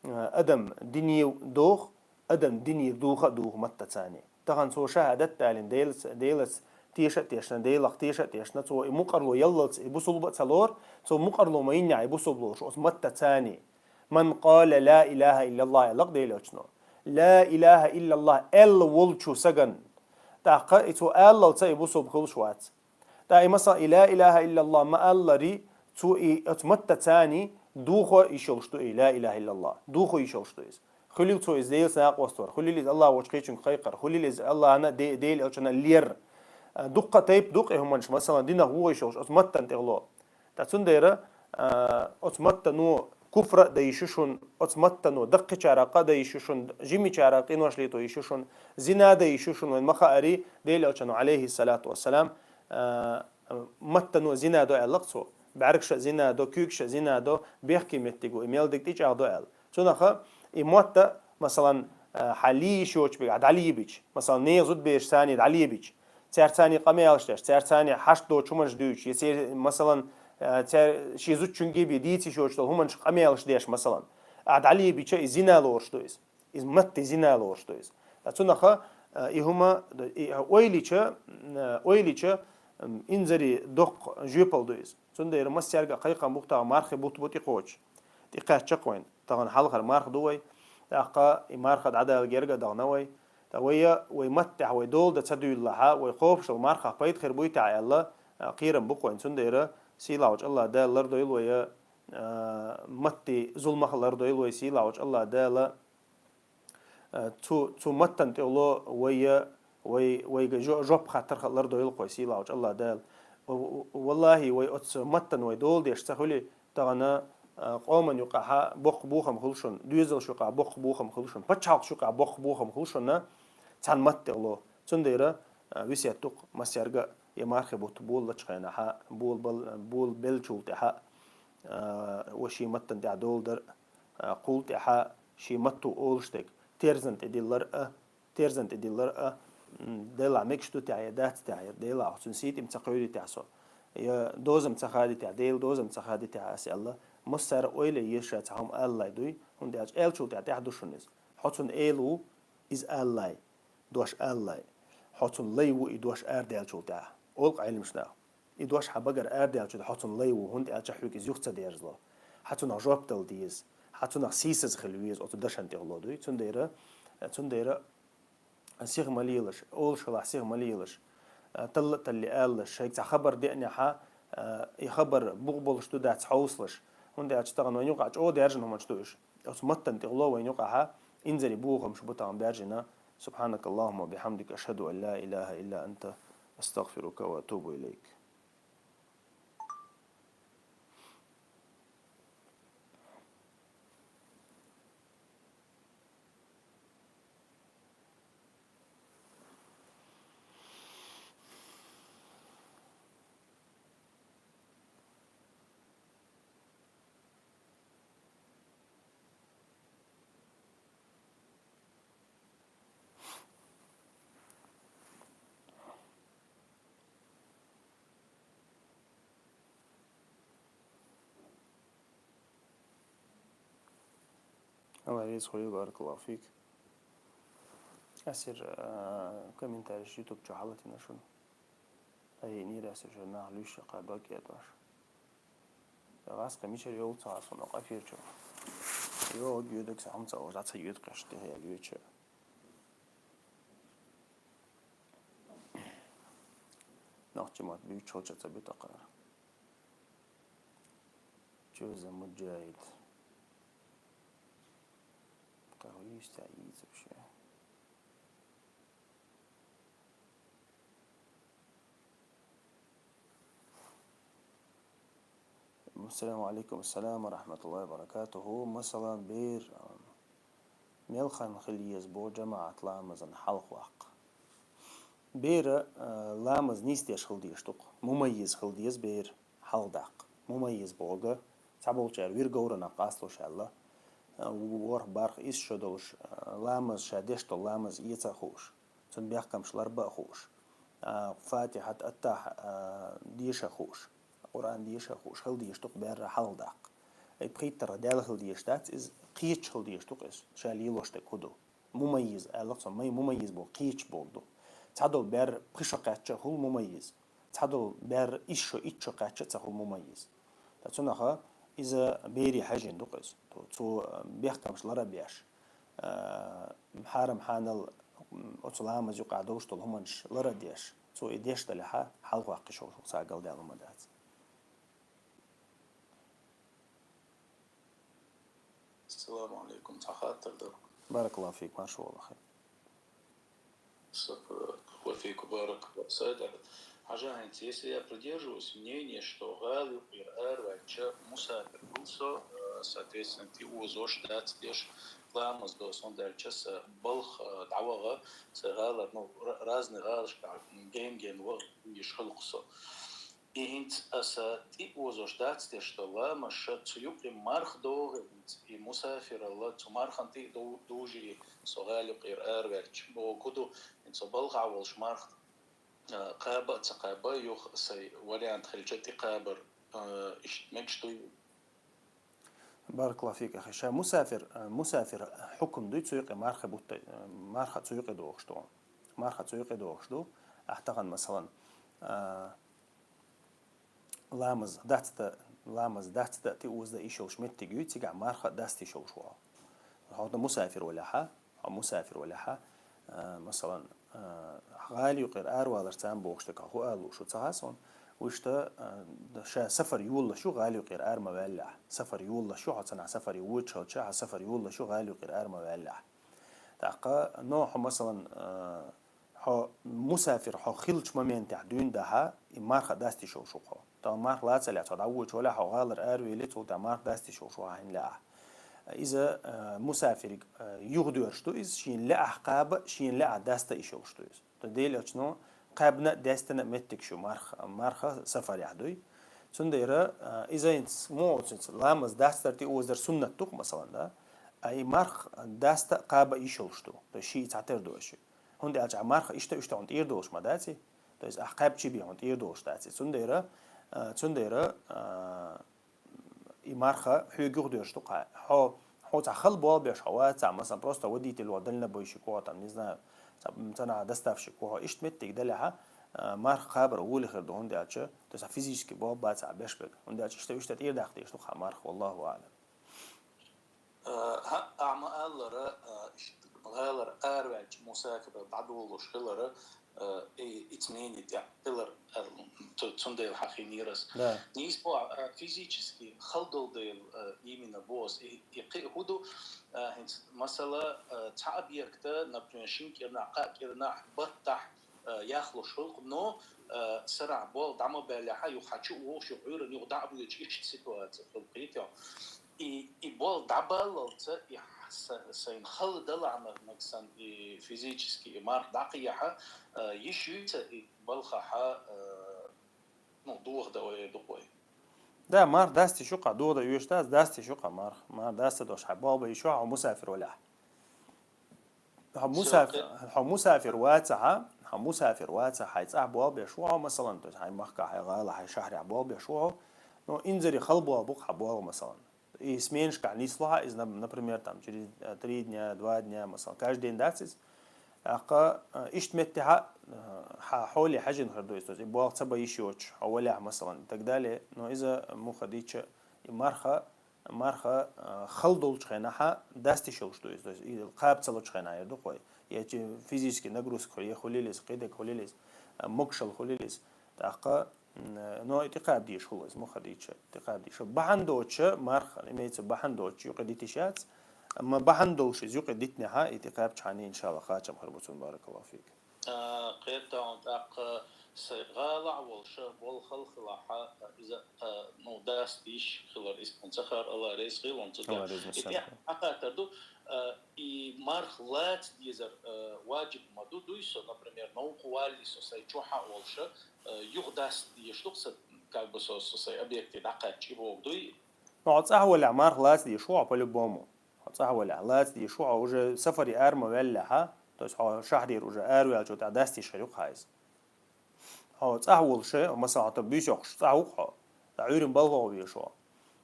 а, адам дине доху, адам динера духа а духу маттаца. Тахана цо шахӀадат далийна, Делаца, Делаца теша а тешна, Делах теша а тешна, цо и мукъарло яллалц, и бусулба а ца лору, цо мукъарло ма йиннехь и бусулба лоруш оцу маттаца. «Ман къала ла илаха иллаллах», аьлла-кх Делан Элчано. «Ла илаха иллаллах» аьлла волчу саган. ТӀаккха и цо аллалца и бусулба хуьлуш вац. ТӀаккха и, масала, и «Ла илаха иллаллах» ма-аллари, цо и оцу маттаца духо йиш йолуш ду и ла илаха иллаллах. Духо йиш йолуш ду иза. Хуьлийла цо иза Делаца накъост вар, хуьлийла иза Аллах волчу кхечуьнга кхайкхар, хуьлийла иза Аллахьна, Де-, Делан Элчанна лер. А, дуккха тайпа ду-кх и хӀуманаш, масалан, динах вуха йиш йолуш оцу маттана тӀехула. Ткъа цундела, а, оцу маттано куфр а дан йиш ю шуна, оцу маттано даккхийчарах къа дан йиш ю шуна, жимачарах къинош лето йиш ю шуна, зина дан йиш ю шуна, вайна ма-хаъара, Делан Элчано, алейхиссалату вассалам, а, маттано зина до аьлла-кх цо. БӀаьргаш а зина до, куьйгаш а зина до, бехке меттиг ву, и мел дерг тӀечӀагӀдо аьлла. Цунах и мотт, масалан, а, хьан лиййиш йоцуш берг ахь дӀалийбича, масалан, нехан зудабераш царний дӀалийбича, цаьрца царний къамелаш деш, цаьрца царний хьашт доцу хӀуманаш дуьйцуш, я церан, масалан, а, цаьр-, шен зудчуьнга бен дийца йиш йоцуш долу хӀуманаш къамелаш деш, масалан, ахь дӀалийбича, и зина лоруш ду иза. Иза матте зина лоруш ду иза. Ткъа цунах, а, и хӀума, и ойла йича, а, ойла йича, м, инзаре доккха жоьпалла ду иза. Цундела массаьрга а кхайкхам бу-кх тахана мархи бутт бу тӀекхочуш. ТӀекхаьчча-кх вайна. Тахана хьалхара марха ду вай. ТӀаккха и марха дӀадала герга а дахана вай. Ткъа вай, вай маттехь вай дола дан ца дуьйлалахь, вай кхобуш долу мархах пайда хир буй техьа аьлла, а, кхерам бу-кх вайна. Цундела сийлахьчу Аллах Дала лардойла вай, а, матте зуламах а лардойла вай сийлахьчу Аллах Дала. Э, цу, цу маттана тӀехула вай, вай, вайга жо-, жоп хаттарх а лардойла-кх вай сийлахьчу Аллах Дала. В-, в-, валлахӀи, вай оцу маттана вай дола деш ца хуьлий, тахана, э, къоман юкъахь боккха бохам хуьлу шуна, доьзалш юкъахь боккха бохам хуьлу шуна, пачхьалкхаш юкъахь боккха бохам хуьлу шуна, цхьана матта тӀехула. Цундела, э, весет ду-кх массаьрга а, я мархи бутт болалучу хенахь, бола бал-, бола беллачул тӀаьхьа, э, ва шен маттана тӀехь дола дар, э, кхул тӀаьхьа шен матто олуш дерг, терзан тӀе диллар а, терзан тӀе диллар а, м, Делахь мегаш ду техьа я дац техьа, я Делахь цуьнан сий тӀе ца кхевди техьа со, я дозам ца хади техьа, Делан дозам ца хади техьа ас аьлла, массара а ойла е еза ша цхьа хӀума алалай дуй, хӀунда аьлча аьллачул тӀаьхьа тӀаьхьа ду шуна иза. Хьо цунна эла ву, иза алалай, дош алалай. Хьо цунна лай ву и дош арадаьллачул тӀаьхьа. Олу-кх Ӏеламнаха. И дош хьан багара арадаьллачул тӀаьхьа хьо цунна лай ву, хӀунда аьлча хьоьга иза юха ца дерзало. Хьан цунах жоп дала деза. Хьан цунах сийсаза хила веза оцу дашана тӀехула дуй. Цундела, цундела сиха ма лелаш, олуш хилахь сиха ма лелаш. Талла а талле алалаш, шайга цхьа хабар деанехь, и хабар бух болуш ду дац хьовсалаш. ХӀунда аьлча тахана вайна юкъахь чӀогӀа даьржина хӀуманаш ду уьш. Оцу маттана тӀехула вайна юкъахь инзаре бохамаш бу тахана баьржина. سبحانك اللهم وبحمدك، أشهد أن لا إله إلا أنت، أستغفرك وأتوب إليك. الله يرزقك، بارك الله فيك. Ас ира, а, комментарий YouTube чу хьалатина шуна. Ай, нира ас ира нах луьйш кхаьдо кӀетош. ГӀаскхи мичара йолу ца хьа суна къафирчу. Йо, гӀоьдуг сан хьамца ожа ца йоьду кхеш тӀе хьел йоьча. Нохчи мат буьйчу хӀалча ца битакъара. Чоза муджаид. Кавлиста йийца вообще. Ассаламу алейкум, ассалам ва рахматуллахи ва баракатуху. Масала, бер, а, мел хан хила еза бо жамаӀат ламазан хьалха ваккха. Бер, а, ламаз нисдеш хила дезаш ду-кх. Мумаййиз хила деза бер хьалха даккха. Мумаййиз бохург, цхьаболчара вир говранах къасталуш аьлла, а, ворхӀ, бархӀ, исс шо долуш, а, ламаз ша деш долу ламаз эца а хууш. Цуьнан бехкамаш ларба а хууш, а, Фатихьат, Аттахь, а, деша а хууш, Къуръан деша а хууш, хила дезаш ду-кх бер хьалха даккха. И пхийттара Дала хила дезаш дац, иза кхеча хила дезаш ду-кх иза, ша лелош дерг хӀун ду. Мумаййиз, аьлла цо, май мумаййиз боху, кхеча бохург ду. Цхьадолу бер пхи шо кхаьчча а хуьлу мумаййиз. Цхьадолу бер исс шо, итт шо кхаьчча а ца хуьлу мумаййиз. Ткъа цунах иза бере хьаьжжина ду-кх иза. Цо, цо, а, бехкамаш лара а беш, а, хьарам-хьанал, м, оцу ламаз юкъахь долуш долу хӀуманаш лара а деш, цо и деш далехьа, хьалха ваккхийчу хьалха сагал даьлла хӀума дац. Ассаламу алейкум, цхьа хаттар дар. بارك الله فيك, марша вола, хӀай. С-, э, وفيك بارك الله, Сайдар. Хьажа, хӀинца, если я придерживаюсь мнения, что гӀала юкъера араваьлча мусафир ву со, э, соответственно, тӀаозош дац деш ламаз до, хӀунда аьлча са балха, э, дӀаваха, са гӀалара, ну, ра-, разный гӀалашкахь ген-ген ваха йиш хилар со. И хӀинца аса тӀаозош дац деш, что ламаз ша цу юкъе марха догӀе, хӀинца и мусафиралла цу мархан тӀа а ду-, дужий, со гӀала юкъера араваьлча. Бо куду, хӀинца со балха волаш марха, а, кхаба а ца кхаба, юха сай вариант хилча тӀакхабар, а, иштта мегаш дуй? بارك الله فيك, ахӀи. Ша мусафир, э, мусафир хьукам дуй, цу юкъе марха бутта, э, марха цу юкъе догӀуш ду. Марха цу юкъе догӀуш ду. Ахь тахан, масалан, э, ламаз дац да, ламаз дац да, тӀаоза йиш йолаш моттиг юй, цигахь марха даста йиш йолаш ву хьо. Хьо да мусафир валахьа, хьо мусафир валахьа, э, масалан, э, гӀала юкъера аравалар царна бохуш дерг хьо хӀу ала лууш ву ца хаьа суна. Вуьшта, э, ша сафар йолалаш ю гӀала юкъера ара ма ваьллехь. Сафар йолалаш ю, хьо цхьанахь сафаре воьдуш хилча, хьо сафар йолалаш ю гӀала юкъера ара ма ваьллехь. ТӀаккха, но хьо, масалан, э, хьо мусафир хьо хиллачу моментехь дуьйна дахьа, и марха даста йиш йолаш ву хьо. Тахана марха лаца а лаьцна хьо дӀавоьдуш валахь, хьо гӀалара аравели, цул тӀаьхьа марха даста йиш йолаш ву хьо хьайна лаахь. Иза, э, мусафириг, э, юхадоьрзуш ду иза, шена лаахь кхаба, шена лаахь даста йиш йолаш ду иза. То Делан Элчано кхаьбна а, даьстина а моттигаш ю марха, марха сафарехь дуй. Цундела, э, иза хӀинца, муха оцу хӀинца, ламаз дастар, тӀаозар суннат ду-кх, масалан, да? А и марха даста а, кхаба а йиш йолаш ду. То есть шиъ цхьатера ду аша. ХӀунда аьлча ахь марха иштта, иштта хьуна тӀера долуш ма даций. То есть ахь кхаьбча бен хьуна тӀера долуш даций. Цундела, э, цундела, э, и марха хьоьга юхадоьрзуш ду-кх. Хьо, хьо цхьа хала болх беш хьо вацахь, масалан, просто водитель ву хьо, дальнобойщик ву хьо, там, не знаю, цхьа, цхьанахьа доставщик ву хьо, иштта моттиг далехьа, э, марха кхабар гӀоле хир ду, хӀунда аьлча, то есть ахь физически болх бацахь беш берг. ХӀунда аьлча иштта, иштта тӀера даккха дезаш ду-кх марха, والله أعلم. Э, хӀаъ, ахь ма-аллара, э, иштта гӀалара араваьлча мусафир дӀадолалуш хилара, э, и, и цу мнени тӀехь хилар, э, цу-, цундела хьахийнера ас. Да. Нийса боху, э, физически хала долу дела, э, именно боху ас, и, и кхин а хӀун ду, э, хӀинца, масала, э, цхьа объекта, например, шина кӀирнахь, кхаа кӀирнахь, баттахь, э, яхлуш хилла-кх, но, э, сарахь болх дӀа ма баьллехьа, юха хьачу а вогӀуш, юха Ӏуьйранна юха дӀа а боьдуш, иштта ситуаци хилла-кх, кхетий хьо. И, и болх дӀабаллалца, и са-, сайна хала далахь нах-, нах санна, и физически, и марха дӀакхехьа, э, йиш юй-кх и балхахьа, э, ну, дохадан ойла ду-кх вай. Да, марха даста йиш ю-кх, дохадан оьшуш дац, даста йиш ю-кх марха. Марха даста долуш хьайн болх бан йиш ю хьо мусафир валахь. Хьо мусафир, хьо мусафир вацахьа, хьо мусафир вацахьа, хьайн цӀахь болх беш ву хьо, масалан, то есть хьайн махкахь, хьайн гӀалахь, хьайн шахьарехь болх беш ву хьо. Ну, инзаре хала болх бу-кх хьан болх, масалан. И сменашкахь нисло хьа иза, нап-, например, там, через, э, три дня, два дня, масалан, каждый день дац иза. ТӀаккха, э, иштта меттехьа, э, хьан хьоле хьаьжжина хир ду иза, то есть и болх ца бан йиш йоцуш, хьо валехь, масалан, и так далее. Но иза муха дийча, и марха, марха, э, хала долчу хенахьа даста йиш йолуш ду иза, то есть и кхаба ца лучу хенахь эр ду-кх вай. Я чи физически нагрузка ху-, я хуьлийла иза, кхидерг хуьлийла иза, э, могушалла хуьлийла иза. ТӀаккха, м, э, но и тӀекхаба дезаш хуьлу иза, муха дийча, тӀекхаба дезаш. Бахьана доцуша, марха, имеется, бахьана доцуша юкъе дита йиш яц. Амма бахьана долуш иза юкъе дитинехьа, и тӀекхаьбча хьайна, иншалла, кхачам хир бу цунна, баракаллаху фик. А, кхетта хьуна, тӀаккха сай гӀалахь волуша болх хала хилахьа, иза, а, ну, даста йиш хилар, иза хьуна ца хаьара, Алла реза хуьлда хьуна цу тӀехь. И тӀехь хаттар ду, а, и марха лаца дезар, а, ваджиб ма ду, дуй со, например, новкъа валлий со сай чохь а волуша, а, юха даста дезаш ду-кх сан, как бы со, со сай объекте дӀакхаьчча, и боху дуй? Ну, хьо цӀахь валехь марха лаца дезаш ву хьо по-любому. Хьо цӀахь валехь лаца дезаш ву хьо, уже сафаре ара ма ваьллехьа, то есть хьо шахьарера уже араваьллачул тӀаьхьа даста йиш хир ю-кх хьан иза. Хьо цӀахь волуша, масала, хьо там буьйса йоккхуш цӀахь ву-кх хьо, ткъа Ӏуьйранна балха вогӀу везаш ву.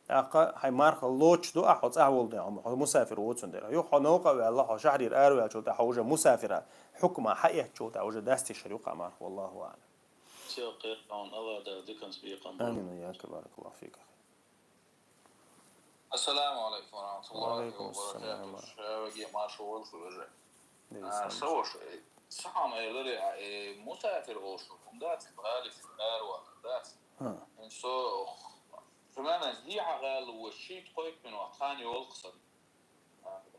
ТӀаккха хьайн марха лоцуш ду ахь хьо цӀахь волу ден, хьо, хьо мусафир ву цундела. Юха хьо новкъа а ваьлла, хьо шахьарера араваьллачул тӀаьхьа хьо уже мусафира хьукма хьаэцначул тӀаьхьа уже даста йиш хир ю-кх хьан марха, والله أعلم. Сел кхетта хьуна, Алла Дала диканца бекхам бойла. آمين وإياك, بارك الله فيك, أخي. السلام عليكم ورحمة الله وعليكم السلام وبركاته. ورحمة. Шаваги маршо валху уже. Дивись, А, Саша. Савош, э, сахьам элари, э, мусафир олуш, хӀунда дац, гӀалиф, гӀарван, дац. А. Со, примерно, дихьа гӀала ву шийтта кхойкхуьн вахт хан йолу сан.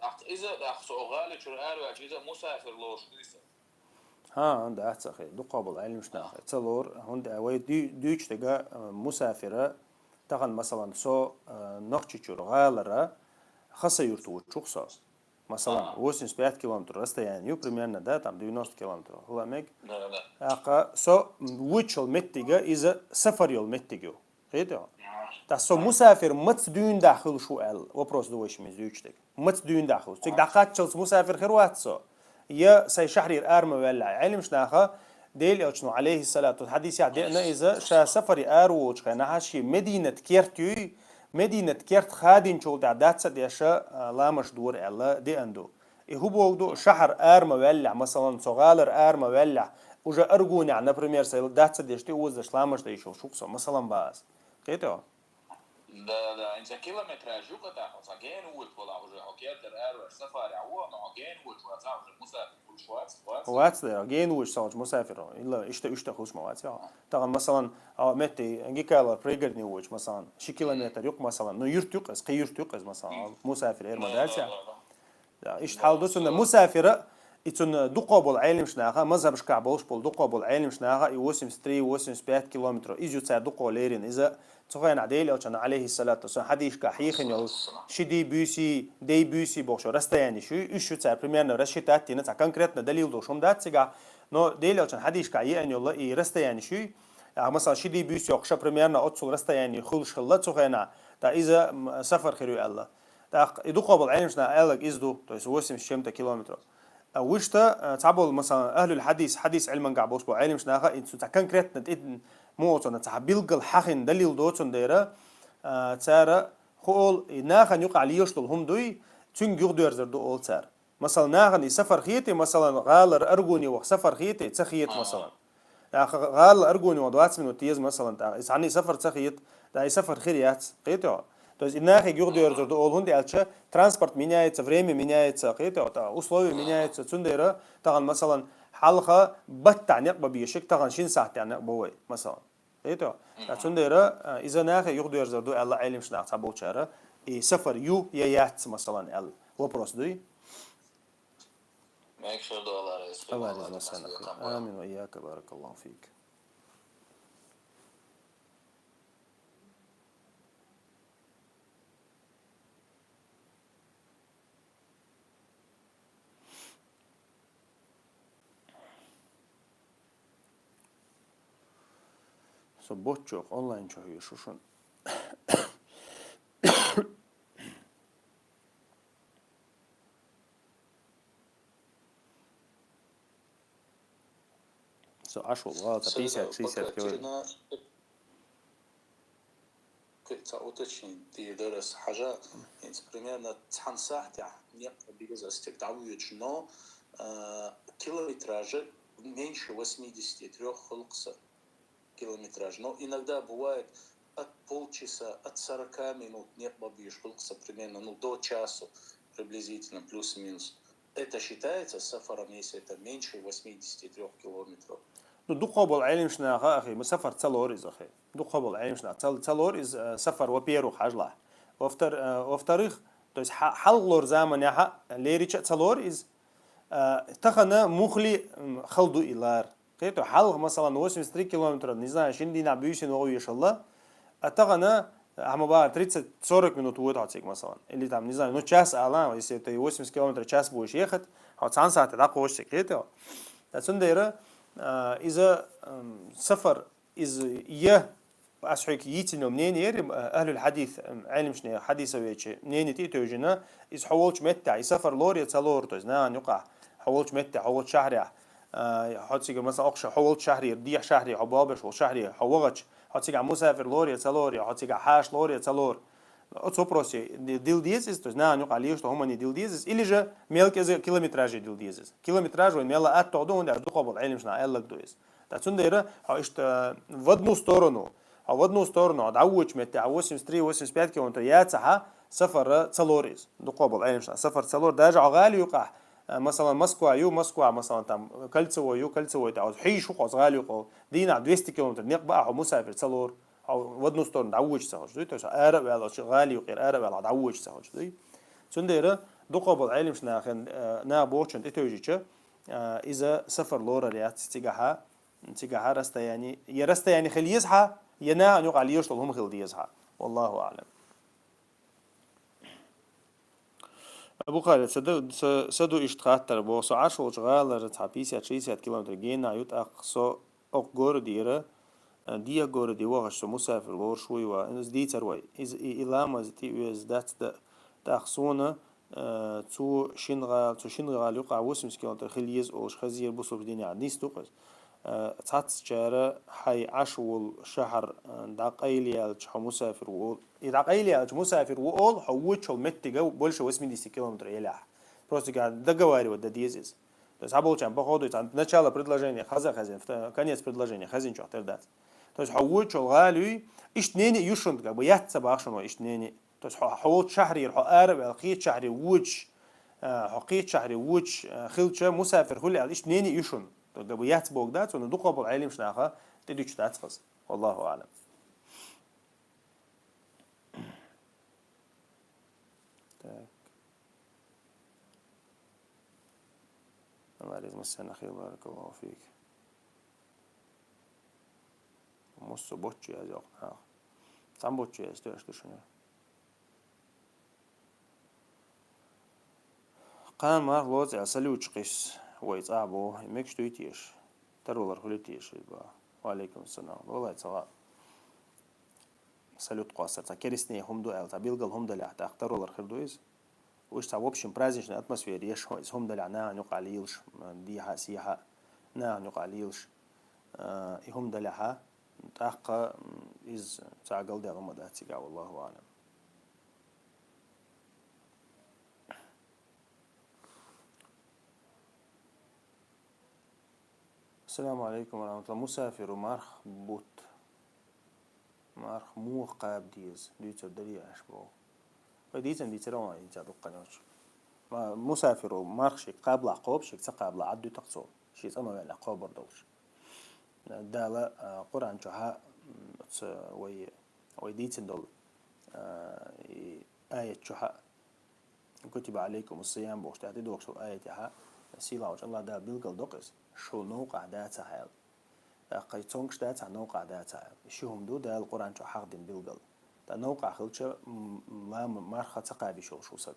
ТӀаккха иза, тӀаккха со гӀала чура араваьлча, иза мусафир лоруш ду иза. ХӀа, дац ахи, дукхагӀа бола Ӏилманчаш наха ца лору, хӀунда аьлча вай дуй-, дуйчу дега, а, мусафира, тахана, масалан, со, а, Нохчийчуьра гӀалара Хасавюрт волчу со. Масалан, ага, восемьдесят пять километр расстояние ю примерно, да, там девяносто километр хила мега. Да, да. ТӀаккха со вуьйцуш йолу меттиг иза сафар йолу меттиг ю. Кхетий хьо? Ага. ТӀаккха со мусафир маца дуьйна дӀа хуьлуш ву аьлла, вопрос ду вайшимма иза дуьйцуш дерг. Маца дуьйна дӀа хуьлуш. Цига дӀакхаччалц мусафир хир вац со. Я сайн шахьрера ара ма ваьллехь, Ӏилманчаш наха, Делан Элчано, Ӏалайхиссалату, хьадисехь деана иза, ша сафаре ара волчу хенахь, шен Мединат керт юй, Мединат керт хадийначул тӀаьхьа дац а деш, а, ламаш дора аьлла деана ду. И хӀун боху ду, шахьар ара ма ваьллехь, масалан, цу гӀалара ара ма ваьллехь, уже аргунехь, например, сайн дац а деш, тӀе озадеш ламаш дан йиш йолуш ву-кх со, масалан, боху ас. Кхетий хьо? Да, да, хӀинца километраж ю-кх тӀаккха, цхьа гена вочу валахь уже, хьо кертара араваьлча сафарехь ву, но хьо гена вочу вацахь уже мусафир хуьлуш вац, вац? Вац, да, гена вочу ца волчу мусафир. Илла иштта, иштта хуьлуш ма вац, йо. Тахана, масалан, а, метте Гикалор пригородный вочу, масалан, ши километр ю-кх, масалан, ну, юрт ю-кх иза, кхин юрт ю-кх иза, масалан, мусафир эр ма дац, йо. Да, иштта хьал ду цунна. Мусафира, и цунна дукхагӀа болу Ӏилманчаш наха, мазхабашкахь болуш болу дукхагӀа болу Ӏилманчаш наха, и восемьдесят три, восемьдесят пять километр, иза ю цара дукхагӀа лерина, иза цу хенахь Делан Элчано, Ӏалайхиссалату вассалам, хьадисашкахь хьехина йолу ши дий, буьйсий, дей, буьйсий бохуш расстояниш ю, уьш ю цара примерно рассчитать дина, цхьа конкретно далил долуш хӀума дац цигахь, но Делан Элчано хьадисашкахь еана йолу и расстояниш ю, а, масалан, ши дий, буьйса йоккхуш, примерно оццул расстояние хуьлуш хилла цу хенахь, ткъа иза, м, сафар хир ю аьлла. ТӀаккха и дукхагӀа болу Ӏилманчаш наха аьлларг иза ду, то есть восемьдесят с чем-то километров. А вуьшта, а, цхьаболу, масалан, ахӀлул хьадис, хьадис Ӏилмангахь болуш болу Ӏилманчаш наха, и цу цхьа конкретно тӀе муха цунна цхьа билггал хьахина далил доцун дера, а, цара хӀу олу, и нахана юкъахь лелаш долу хӀума дуй, цуьнга юхадоьрзур ду олу цара. Масалан, нахана и сафар хетий, масалан, гӀалара аргуне ваха сафар хетий, ца хета, масалан. ТӀаккха гӀала аргуне ван двадцать минут еза, масалан, тӀаккха. И цхьанна и сафар ца хета, да, и сафар хир яц, кхетий хьо? То есть и нахе юхадоьрзур ду олу, хӀунда аьлча транспорт меняется, время меняется, кхетий хьо, тӀаккха условия меняются, цундела тахана, масалан, хьалха баттахь некъ бан безаш, тахана шина сахьтехь некъ бан вай, масалан. Кхетий хьо? ТӀаккха цундела, а, иза нахе юхадоьрзур ду аьлла Ӏилманчаш наха цхьаболчара, и сафар ю я яц, масалан, аьлла вопрос дуй. Мегаш ду, Алла реза хуьлда. Алла реза хуьлда. Амин ва ийяка, баракаллаху фик. Со ботчох онлайн чохь йоьшу шуна. Со Ӏаш волу гӀала ца пятьдесят, шестьдесят километр. Кхин цхьа уточнить дийр дара аса хьажа. ХӀинца примерно цхьана сахьтехь некъ беза аса стаг дӀавоьдуш, но, а, километража меньше восьмидесяти трёх хуьлу-кх сан километраж. Но иногда бывает от полчаса, от сорока минут некъ бан безаш хуьлу-кх сан примерно, ну, до часу приблизительно, плюс-минус. Это считается сафаром, если это меньше восьмидесяти трёх километров? Ну, дукхагӀа болу Ӏилманчаш наха, ахи, ма сафар ца лору иза, ахи. ДукхагӀа болу Ӏилманчаш наха ца, ца лору иза, э, сафар, во-первых, хьажалахь. Во-втор-, э, во-вторых, то есть хьа-, хьалха лору заманехь а лерича а ца лору иза. Э, тахана мухха а, м, хала ду и лар. Кхетий хьо, хьалха, масалан, восемьдесят три километра, не знаю, шина дийнахь буьйсина ваха вешалла, а тахана, ахьа ма бахара, тридцать-сорок минут воьду хьо цига, масалан. Или там, не знаю, ну, час ала, если это восемьдесят километров в час будешь ехать, хьо цхьана сахьте дӀакхочуш цига, кхетий хьо. Ткъа цундела, а, иза, ам, сафар, иза я Ас хьоьга йийцина йолу мнение яра, а, ахӀлул хьадис, м, Ӏелимашна хьадисовечу мнение тӀе а тевжина, иза хьо волчу меттехь, и сафар лору я ца лору, то есть нахана юкъахь, хьо волчу меттехь, хьо волчу шахьарехь, а, хьо цига, масала, окху ша-, хьо волчу шахьаре, дехьа шахьаре, хьо болх беш волчу шахьаре, хьо вахча, хьо цигахь мусафир лору я ца лору, я хьо цигахь хьаша лору я ца лору. Оцу вопросе ди-, дилла деза иза, то есть нахана юкъахь лелаш долу хӀуманна дилла деза иза, или же мел кӀеза километраже дилла деза иза. Километраж вайн мелла аттагӀа ду, хӀунда аьлча дукхагӀа болу Ӏелимашна аьлларг ду иза. Ткъа цундела хьо иштта в одну сторону, хьо в одну сторону, хьо дӀавоьдучу метте, хьо восемьдесят три, восемьдесят пять километр яцахь, сафар ца лору иза. ДукхагӀа болу Ӏелимашна сафар ца лору. Даже хьо гӀала юкъахь, а, масалан, Москва ю, Москва, масалан, там, Кольцевой ю, Кольцевой, тӀе хьо хьийзаш ву хьо гӀала юкъа, дийнахь двести километр некъ баа хьо мусафир ца лору. Хьо в одну сторону дӀавоьдуш ца хилча дуй, то есть ара а ваьлла, гӀала юкъера ара а ваьлла дӀавоьдуш ца хилча дуй. Цундела, Дукха болу Ӏелимаш нахана, э, наха бохучун тӀетевжича, э, иза сафар лорар яц цигахьа, цигахьа расстояние, я расстояние хила еза хьа, я нахана юкъахь лелаш долу хӀума хила деза хьа. Валлаху аълам. Абу Халид, са ду, са, са ду иштта хаттар боху, со Ӏаш волчу гӀалара цхьа пятьдесят-шестьдесят километр генахь ю, тӀаккха со окху городера, э, дегӀан городе вахаш со мусафир лоруш вуй ва, иза дийцар вай. Иза и, и ламаз тӀеоьзу дац дан, тӀаккха суна, э, цу шина гӀала, цу шина гӀала юкъахь восемьдесят километр хила еза олуш хазера бусалба динехь, нийса ду-кх иза. Э, цхьаццачара хьайн Ӏаш волу шахьар, э, дӀакъайлаяьлча хьо мусафир ву олу. И дӀакъайлаяьлча мусафир ву олу, хьо вуьйцучу меттига больше восьмидесяти километр елахь. Просто га-, договаривать дан деза иза. То есть, хьаболчарна походу, цхьа начало предложения хаза хазина, вто-, конец предложения хазинчохь тера дац. То есть, хьо вуьйцучу гӀала юй, иштта нене а ю шуна, как бы, яц ца боху шуна вай иштта нене а. То есть, хьо, хьо волчу шахьарера, хьо ара а ваьлла, кхечу шахьаре вуьйцуш, а, хьо кхечу шахьаре вуьйцуш, а, хилча, мусафир хуьлу аьлла, иштта нене а ю шуна. То есть, как бы, яц боху дац, вайна дукха болу Ӏелимаш наха тӀедуьтуш дац хаза. Валлаху аълам. Так. Аллах реза массарна хир, баракаллаху фик. Муссо боччу яз йоккху нах. Цхьана боччу яз тоьаш ду шуна. Кхана марха лоцу аьлла салют чу кхуьссу вай цӀахь боху, и мегаш дуй теша? Тарвалар хуьлу теша иза боху. Ва алейкум салам. Валлай ца хаьа. Салют кхоссар, цхьа керстане хӀума ду аьлла, цхьа билггал хӀума далехь, тӀаккха тарвалар хир ду иза. Уьш цхьа, в общем, праздничная атмосфера еш, иза хӀума далехь нахана юкъахь лелаш, дехьа, сехьа, нахана юкъахь лелаш, а, и хӀума далехьа, тӀаккха, м, иза цхьа галдаьлла хӀума дац цигахь, валлаху аълам. Ассаламу алейкум ва рахматуллах. Мусафиру марх бутт. Марх муха кхаба деза? Дуьйцур дарий аша боху. Вай дийцина дийцира ван, дийца дуккха йолчу. Ма-, мусафиру марх шега кхабалахь кхобу, шега ца кхабалахь Ӏад дуьту-кх цо. Шен цӀа ма веанехь кхобур долуш. Дала, а, Къуръан чохьа, м, оцу вай, вай дийцина долу, а, и аят чохьа, «Кутиба алейкуму сиям» бохуш, тӀаьхьа тӀедогӀуш долу аятехьа, сийлахьчу Аллах Дала билгал до-кх иза, шу новкъахь дацахь аьлла. ТӀаккха и цомгаш дацахь, новкъахь дацахь аьлла. Ши хӀума ду Дала Къуръан чохь хьахдина билгал. ТӀаккха новкъахь хилча, м, м, лама марха ца кхаба йиш йолуш ву саг.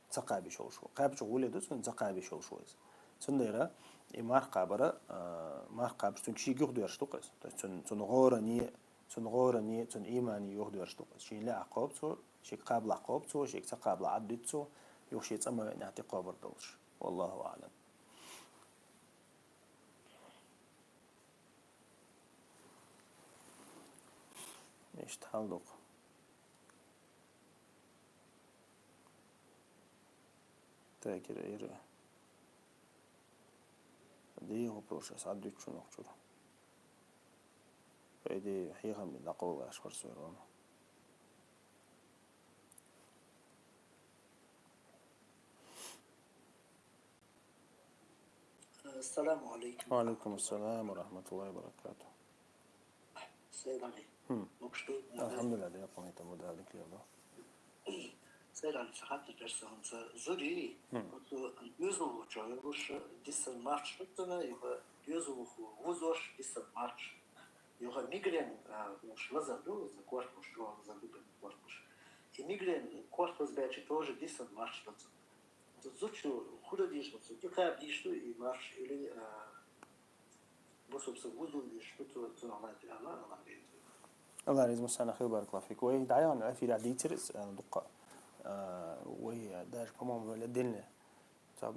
Ца кхаба йиш йолуш ву. Кхаьбча гӀуле ду цунна, ца кхаба йиш йолуш ву иза. Цундела и марха кхабара, а, марха кхабча цуьнга шийга юхадоьрзуш ду-кх иза. То есть цун, цун гӀоране, цун гӀоране, цун иймане юхадоьрзуш ду-кх иза. Шена лаахь кхобу цо, шега кхабалахь кхобу цо, шега ца кхабалахь Ӏад дуьту цо, юха шен цӀа ма веанехь тӀе кхобур долуш. Валлаху аълам. Иштта хьал ду-кх. Так, ира, ира. Дийгӏа вопрос ас Ӏад дуьтучу нохчура. По идее, хьехам бина дӀакъовла аш вара суьйра ван. Ассаламу алейкум. Ва алейкум ассалам ва рахматуллахи ва баракатух. Сайрани. Хм. Мукш ду? Алхамдулиллах, декъан итта мудалик лело. Сайрани, сахатта персонца зури, хм, вот, э, юзулучу, юруш дисан марш шуттана, юха юзулуху вузош дисан марш. Юха мигрен, а, уж лазар ду, за корпус, жо за губен корпус. И мигрен корпус бячи тоже дисан марш лазар. Зудчу худа дийш, вот, тӀекхаба дийш ду и марш или, а, бусург ца вузун дийш ду, цу, цу Аллах Таала, Аллах реза. Аллах реза мусана хил баракаллаху фик. Вай дӀаяхана эфирехь дийцира иза, а, дуккха. А, вай, а, даже, по-моему, вай динле. Ца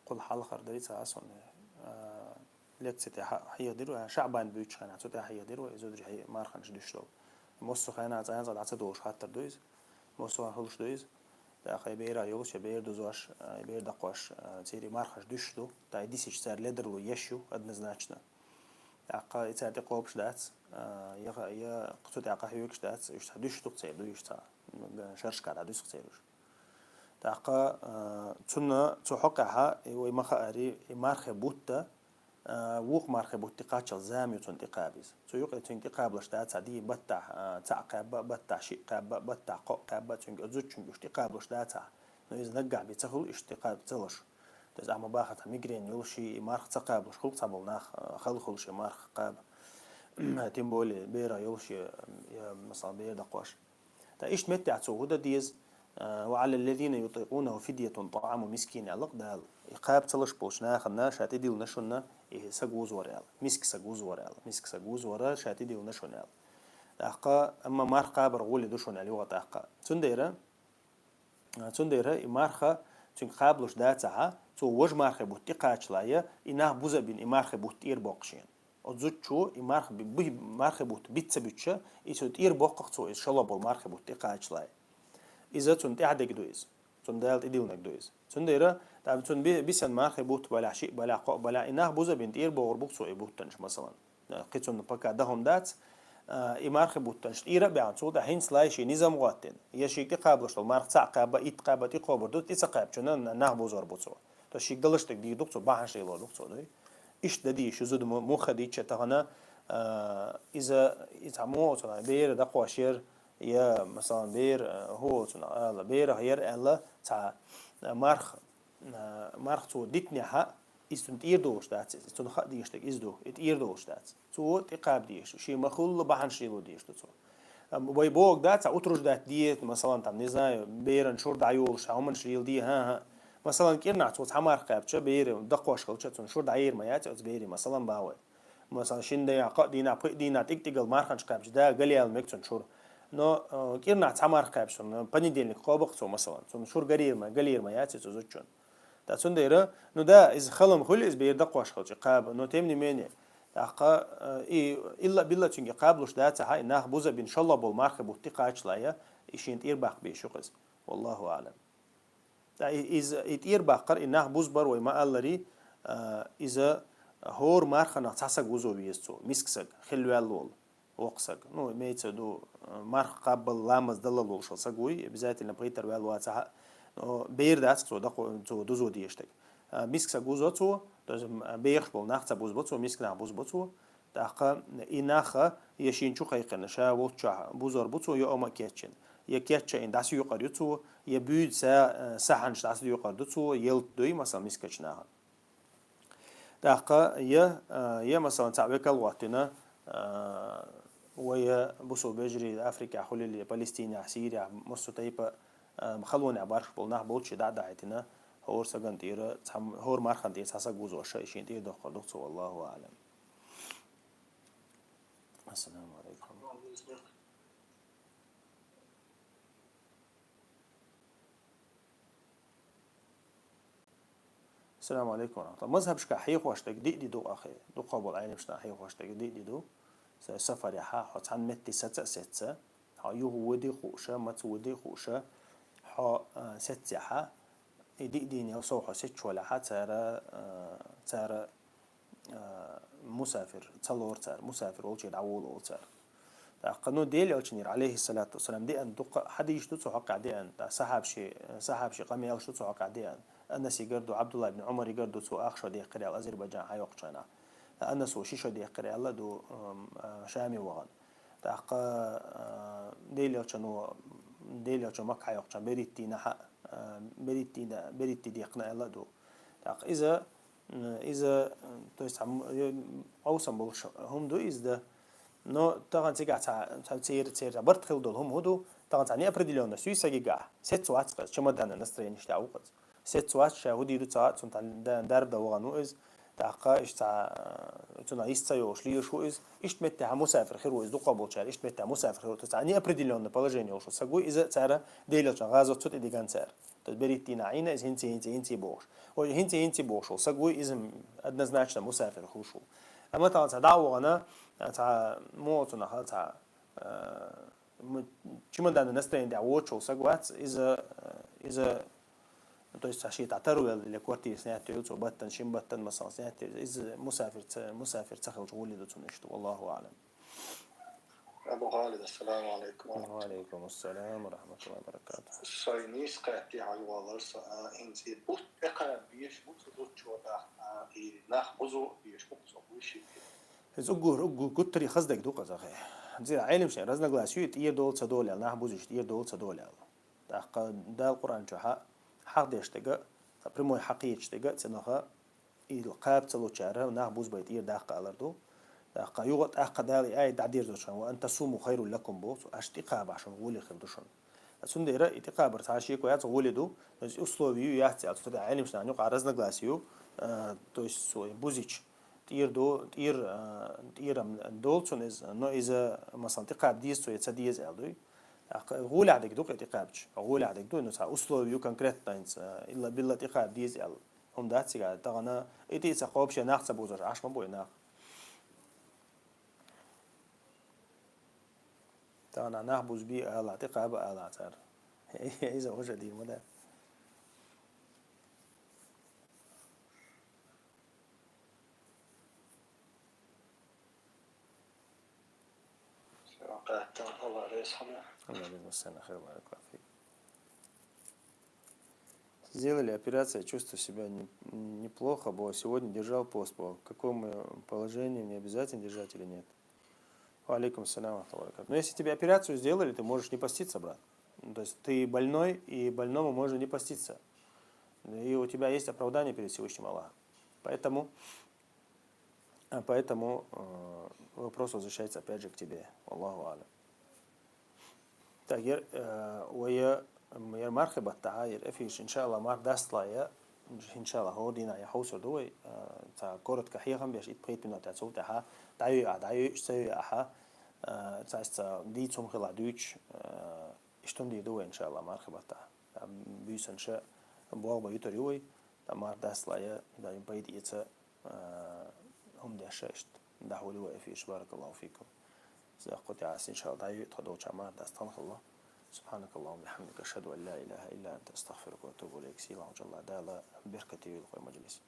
кхул хьалхара дари ца асуна. А, лекци тӀехьа хьехадира вай, Шаъбан буьйцу хенахь, цу тӀехь хьехадира вай, зударий марханаш дуьсуш долу. Массо а хенахь цӀа-цӀа дӀа ца долуш хаттар ду иза. Массо а хуьлуш ду иза. ТӀаккха и берах йолуш, я бер дузош, а, и бер дакхош, а, церий мархаш дуьсуш ду. ТӀаккха и дисича цара ледарло еш ю, однозначно. ТӀаккха и цара тӀе кхобуш дац, а, я ха-, я цу тӀаккха хьоьгуш дац, уьш цхьа дуьсуш ду-кх церан, дуьйш цхьа, шаршка дӀа дуьсу-кх церан уьш. ТӀаккха, а, цунна, цу хьокъехьа, и вай ма хаари, и мархе бутта, а, вукху мархе бутти кхаччалц зама ю цунна тӀекхаба иза. Цу юкъе цуьнга тӀекхабалаш дацахь, дий, баттахь, а, цхьаъ кхаьбба, баттахь шиъ кхаьбба, баттахь кхоъ кхаьбба, цуьнга зудчуьнга уьш тӀекхабалаш дацахь, Но иза наггахь бен ца хуьлу иштта кхаба ца луш. То есть ахьа ма бахара цхьа мигрень йолуш и марха ца кхабалуш хуьлу цхьаболу нах, а, хала хуьлуш и марха кхаба. Тем более берах йолуш я, я, масала, бер дакхош. Ткъа иштта меттехь цо хӀун дан деза? А, «Ва Ӏала ллазина ютӀикъунаху фидйатун тӀаӀаму мискин», аьлла-кх Дала. И кхаба ца луш болчу нахана ша тӀедиллина шуна и саг вузор аьлла. Миска саг вузор аьлла. Миска саг вузор ша тӀедиллина шуна аьлла. ТӀаккха, амма марха кхабар гӀоли ду шуна аьлла юха тӀаккха. Цундела, а, цундела и марха цуьнга кхабалуш дацахьа, цо важа мархи бутт тӀекхачале, и нах буза а бина, и мархи бутт тӀера боккху шена. Оцу зудчо и марха би-, би-, мархи бутт биц ца буьтуша, и цо тӀера боккху-кх цо иза шолгӀа болу мархи бутт тӀекхачале. Иза цунна тӀаьхьа дерг ду иза. Цунна Дала тӀедиллинарг ду иза. Цундела, тӀаккха цунна би-, бисина мархи бутт балахь, шиъ балахь, кхоъ балахь, и нах буза а бина тӀера богӀур бу-кх цо и буттанаш, масалан. Кхин цунна пока дан хӀума дац, а, и мархи буттанаш тӀера а баьхна, цул тӀаьхьа хӀинцале шен низам гӀоттина. Я шега тӀекхабалуш долу марха цхьаъ кхаба, итт кхаба, тӀе кхобур ду, тӀе ца кхаьбчунна нах бузор бу цо. То есть шега далаш дерг дийр ду-кх цо, бахьанаш лелор ду-кх цо, дуй. Иштта дан дийш ю зуда му-, муха дийча тахана, а, иза, иза хьан муха оцу бера дакхош яра, я, масалан, бера, а, хӀун оцу ала, берах яра аьлла, цхьа, а, марха, а, марха цо дитинехьа, иза цунна тӀера долуш дац иза, цунна хаа дийш дерг иза ду, и тӀера долуш дац. Цо тӀекхаба дийш ду, шен ма-хуьллу бахьанаш лело дийш ду цо. Ам, вай бохург дац, цхьа утруждать дийта, масалан, там, не знаю, беран шура дӀайолуш, хьан хӀуманаш леладе, хӀан-хӀа. Масалан, кӀирнахь цо цхьа марха кхаьбча, бери дакхош хилча, цунна шура дӀаер ма яц, оцу бере, масалан, бан вай. Масалан, шина дийнахь, кхаа дийнахь, пхи дийнахь тӀиг-тӀигал марханаш кхаьбча, да, галъяла мега цунна шура. Но, э, кӀирнахь цхьа марха кхаьбча, цунна понедельник кхобу-кх цо, масалан, цунна шура галъер ма, галъер ма яц оцу зудчунна. Ткъа цундела, ну да, иза хала ма хуьлу, иза бер дакхош хилча кхаба, но тем не менее. ТӀаккха, э, и илла-билла цуьнга кхабалуш дацахьа, и нах буза а бина шолгӀа болу мархи бутт тӀекхачале, и шена тӀера баккха беш ю-кх иза. Валлаху аӀлам. Ткъа и, иза, и тӀера баккхар, и нах бузбар вай ма-аллара, а, иза хӀора марханах цхьа саг вузо веза цо, миска саг, хила ваьлла волу воккха саг. Ну, имеется в виду, а, марха кхаббал, ламаз даллал волуш волу саг вуй, обязательно пхийтта ваьлла вацахьа. Но бер дац цо дакхо-, цо дузо дезаш дерг. А, миска саг вузо цо, то есть, м, бехаш болу нах ца бузбо цо, миска нах бузбо цо. ТӀаккха и нах я шена чу кхайкхина, ша волччохь бузор бу цо, я омма а кечйина. Я кечйина дӀасаюкъур ю цо, я буьйда са-, сахьанаш дӀасаюкъур ду цо, ялта дуй, масалан, мискачу нахана. ТӀаккха я, а, я, масалан, цхьаъ векал гӀоттина, а, вай бусулба вежарий Африкехь хуьлийла, Палестинехь, Сирехь, массо а тайпа, а, халонехь бархаш болу нах болчу дӀа а дахьийтина, хӀора сагана тӀера, цхьа, хӀора мархана тӀера цхьа саг вузош, и шена тӀера доккхур ду цо, валлаху аӀлам. Ассаламу алейкум. Ассаламу алейкум ва рахматуллах. Мазхабашкахь хьехош дерг диъ ди ду ахи. Дукхах болу Ӏеламнаха хьехош дерг диъ ди ду. Са-, сафарехьа, хьо цхьана метте саца а сеца, хьо юха воде а хууша, маца воде а хууша, хьо, а, сеццехьа, и диъ дийнал сов хьо сецчулехьа, цара, а, цара а, мусафир, ца лору цара, мусафир волчу дӀаволу олу цара. ТӀаккха, ну, Делан Элчанера, алейхиссалату вассалам, деана дуккха а хьадисаш ду цу хьокъехь деана, тӀаккха сахьабаши, сахьабаши къамелаш ду цу хьокъехь деана. Анасигара ду, Абдулла ибн Умаригара ду, цо ах шо дехкира аьлла, Азербайджан хьайоккхучу хенахь. ТӀаккха Анасо ши шо дехкира аьлла ду, м, а, Шаме вахана. ТӀаккха, а, Делан Элчано, Делан Элчано Макка хьайоккхучу берхӀитта дийнахьа, а, берхӀитта дийна, берхӀитта де дехкина аьлла а ду. ТӀаккха иза, М, иза, м, то есть, цхьа, м, э, къовсам болуш хӀума ду иза да. Но тахана цигахь цхьа, цхьа цер-, цер-, цхьа барт хила долу хӀума хӀун ду? Тахана цхьа неопределённость юй сагигахь. Сецца вац-кх иза, чемоданный настроениеш тӀехь ву-кх иза. Сецца вац, ша хӀун дийр ду ца хаьа, цунна тхьана да-, дарба дан вахана ву иза. ТӀаккха иштта цхьа, э, цунах йист ца йолуш лелаш ву иза. Иштта меттехь мусафир хир ву иза, дукхах болчара иштта меттехь мусафир хир ву. То есть цхьа неопределённое положение йолуш ву саг ву иза, цара Делан Элчан гӀазот цу тӀе диган цара. То есть берхӀитта дийнахь Ӏийна иза, хӀинца, хӀинца, хӀинца бохуш. Ой, хӀинца, хӀинца бохуш волу саг вуй, иза однозначно мусафир хуьлуш ву. Амма тахана цхьа дӀа а вахана, цхьа муха цунах, цхьа, а, м-, чемоданный настроение тӀехь воцуш волу саг вац, иза, а, иза, то есть цхьа шен тӀе тарвелла или квартира снять йо цо баттана, шин баттана, масалан, снять йо, иза мусафир ца, мусафир ца хилча гӀоле ду цунна иштта, валлаху аӀлам. Абу Халид, ассаламу алейкум. Ва алейкум ассалам ва рахматуллахи ва баракатух. Сайн нийса кхетти хьан юхалар са, а, хӀинца и бутт тӀекхаба беш бу цу зудчо тӀаккха, а, и нах бузо беш бу цо, вуй шиъ. Иза уггар, уггар гуттарий хаза дерг ду-кх иза хе. Зира Ӏеламнехан разногласие ю, тӀера долу ца долу аьлла, нах бузуш тӀера долу ца долу аьлла. ТӀаккха Дала Къуръан чохьа хьагӀ деш дерг, цхьа прямой хьагӀ кхеташ дерг, цунах, и кхаба ца лучара нах бузбай тӀера даккха алар ду. ТӀаккха юха, тӀаккха Дала и аят дӀадерзоча хана: «Ва ан тасуму хайрул лакум», боху, аша тӀекхаба шуна гӀоли хир ду шуна. Цундела и тӀекхабар цхьа шеко яц, гӀоли ду, то есть условие ю, яц аьлла, цу тӀа Ӏилманчаш юкъа разногласие ю, э, то есть цо бузича тӀера ду, тӀера, э, тӀера долу цунна иза, но иза, масалан, тӀекхаба деза цо я ца деза аьлла дуй. ТӀаккха гӀолехь дерг ду-кх и тӀекхаьбча. ГӀолехь дерг ду, ну, цхьа условие ю конкретно, хӀинца, э, илла-билла тӀекхаба деза аьлла. ХӀума дац цига, тахана и тӀе ца кхобуш, нах ца бузош, Ӏаш ма бу и нах. Тахана нах бузбий ала, тӀекхаба ала цара. Иза хӀуша дийр ма дац. Аллах реза хьона. Аллах реза хьона, хир, баракаллаху фик. Сделали операцию, чувствую себя не- неплохо было. Сегодня держал пост. По какому положению, мне обязательно держать или нет? Ва алейкум салам ва рахматуллахи ва баракатух. Но если тебе операцию сделали, ты можешь не поститься, брат. Ну, то есть ты больной, и больному можно не поститься. И у тебя есть оправдание перед Всевышним Аллахом. Поэтому, а поэтому, э, вопрос возвращается опять же к тебе. Аллаху алям. Так, ер, э, вай, м, ер мархи баттахьа, ер эфираш, иншааллах, марха дастале, иншааллах, хӀора дийнахьа я хьовсур ду вай, э, цхьа коротко хьехам беш, итт-пхийтта минот я цул тӀаьхьа, дӀайоьй ахьа, дӀайоьйуш ца йоьй ахьа, э, цхьа иштта дийца хӀума хилахь дуьйцуш, э, иштта хӀума дийр ду вай, иншааллах, мархи баттахьа. Э, буьйсанна ша болх бан юьтур ю вай, ткъа марха дастале, дӀа пайда эца, э, хӀума деш иштта дӀахьур ю вай эфираш, баракаллаху фикум. Цу тӀехь, иншааллах, дӀайоьй тхо долча марха дастале хилла. سبحانك اللهم وبحمدك، أشهد أن لا إله إلا أنت، أستغفرك وأتوب إليك. Сийлахьчу Аллах Дала беркате йойла вай мажлис.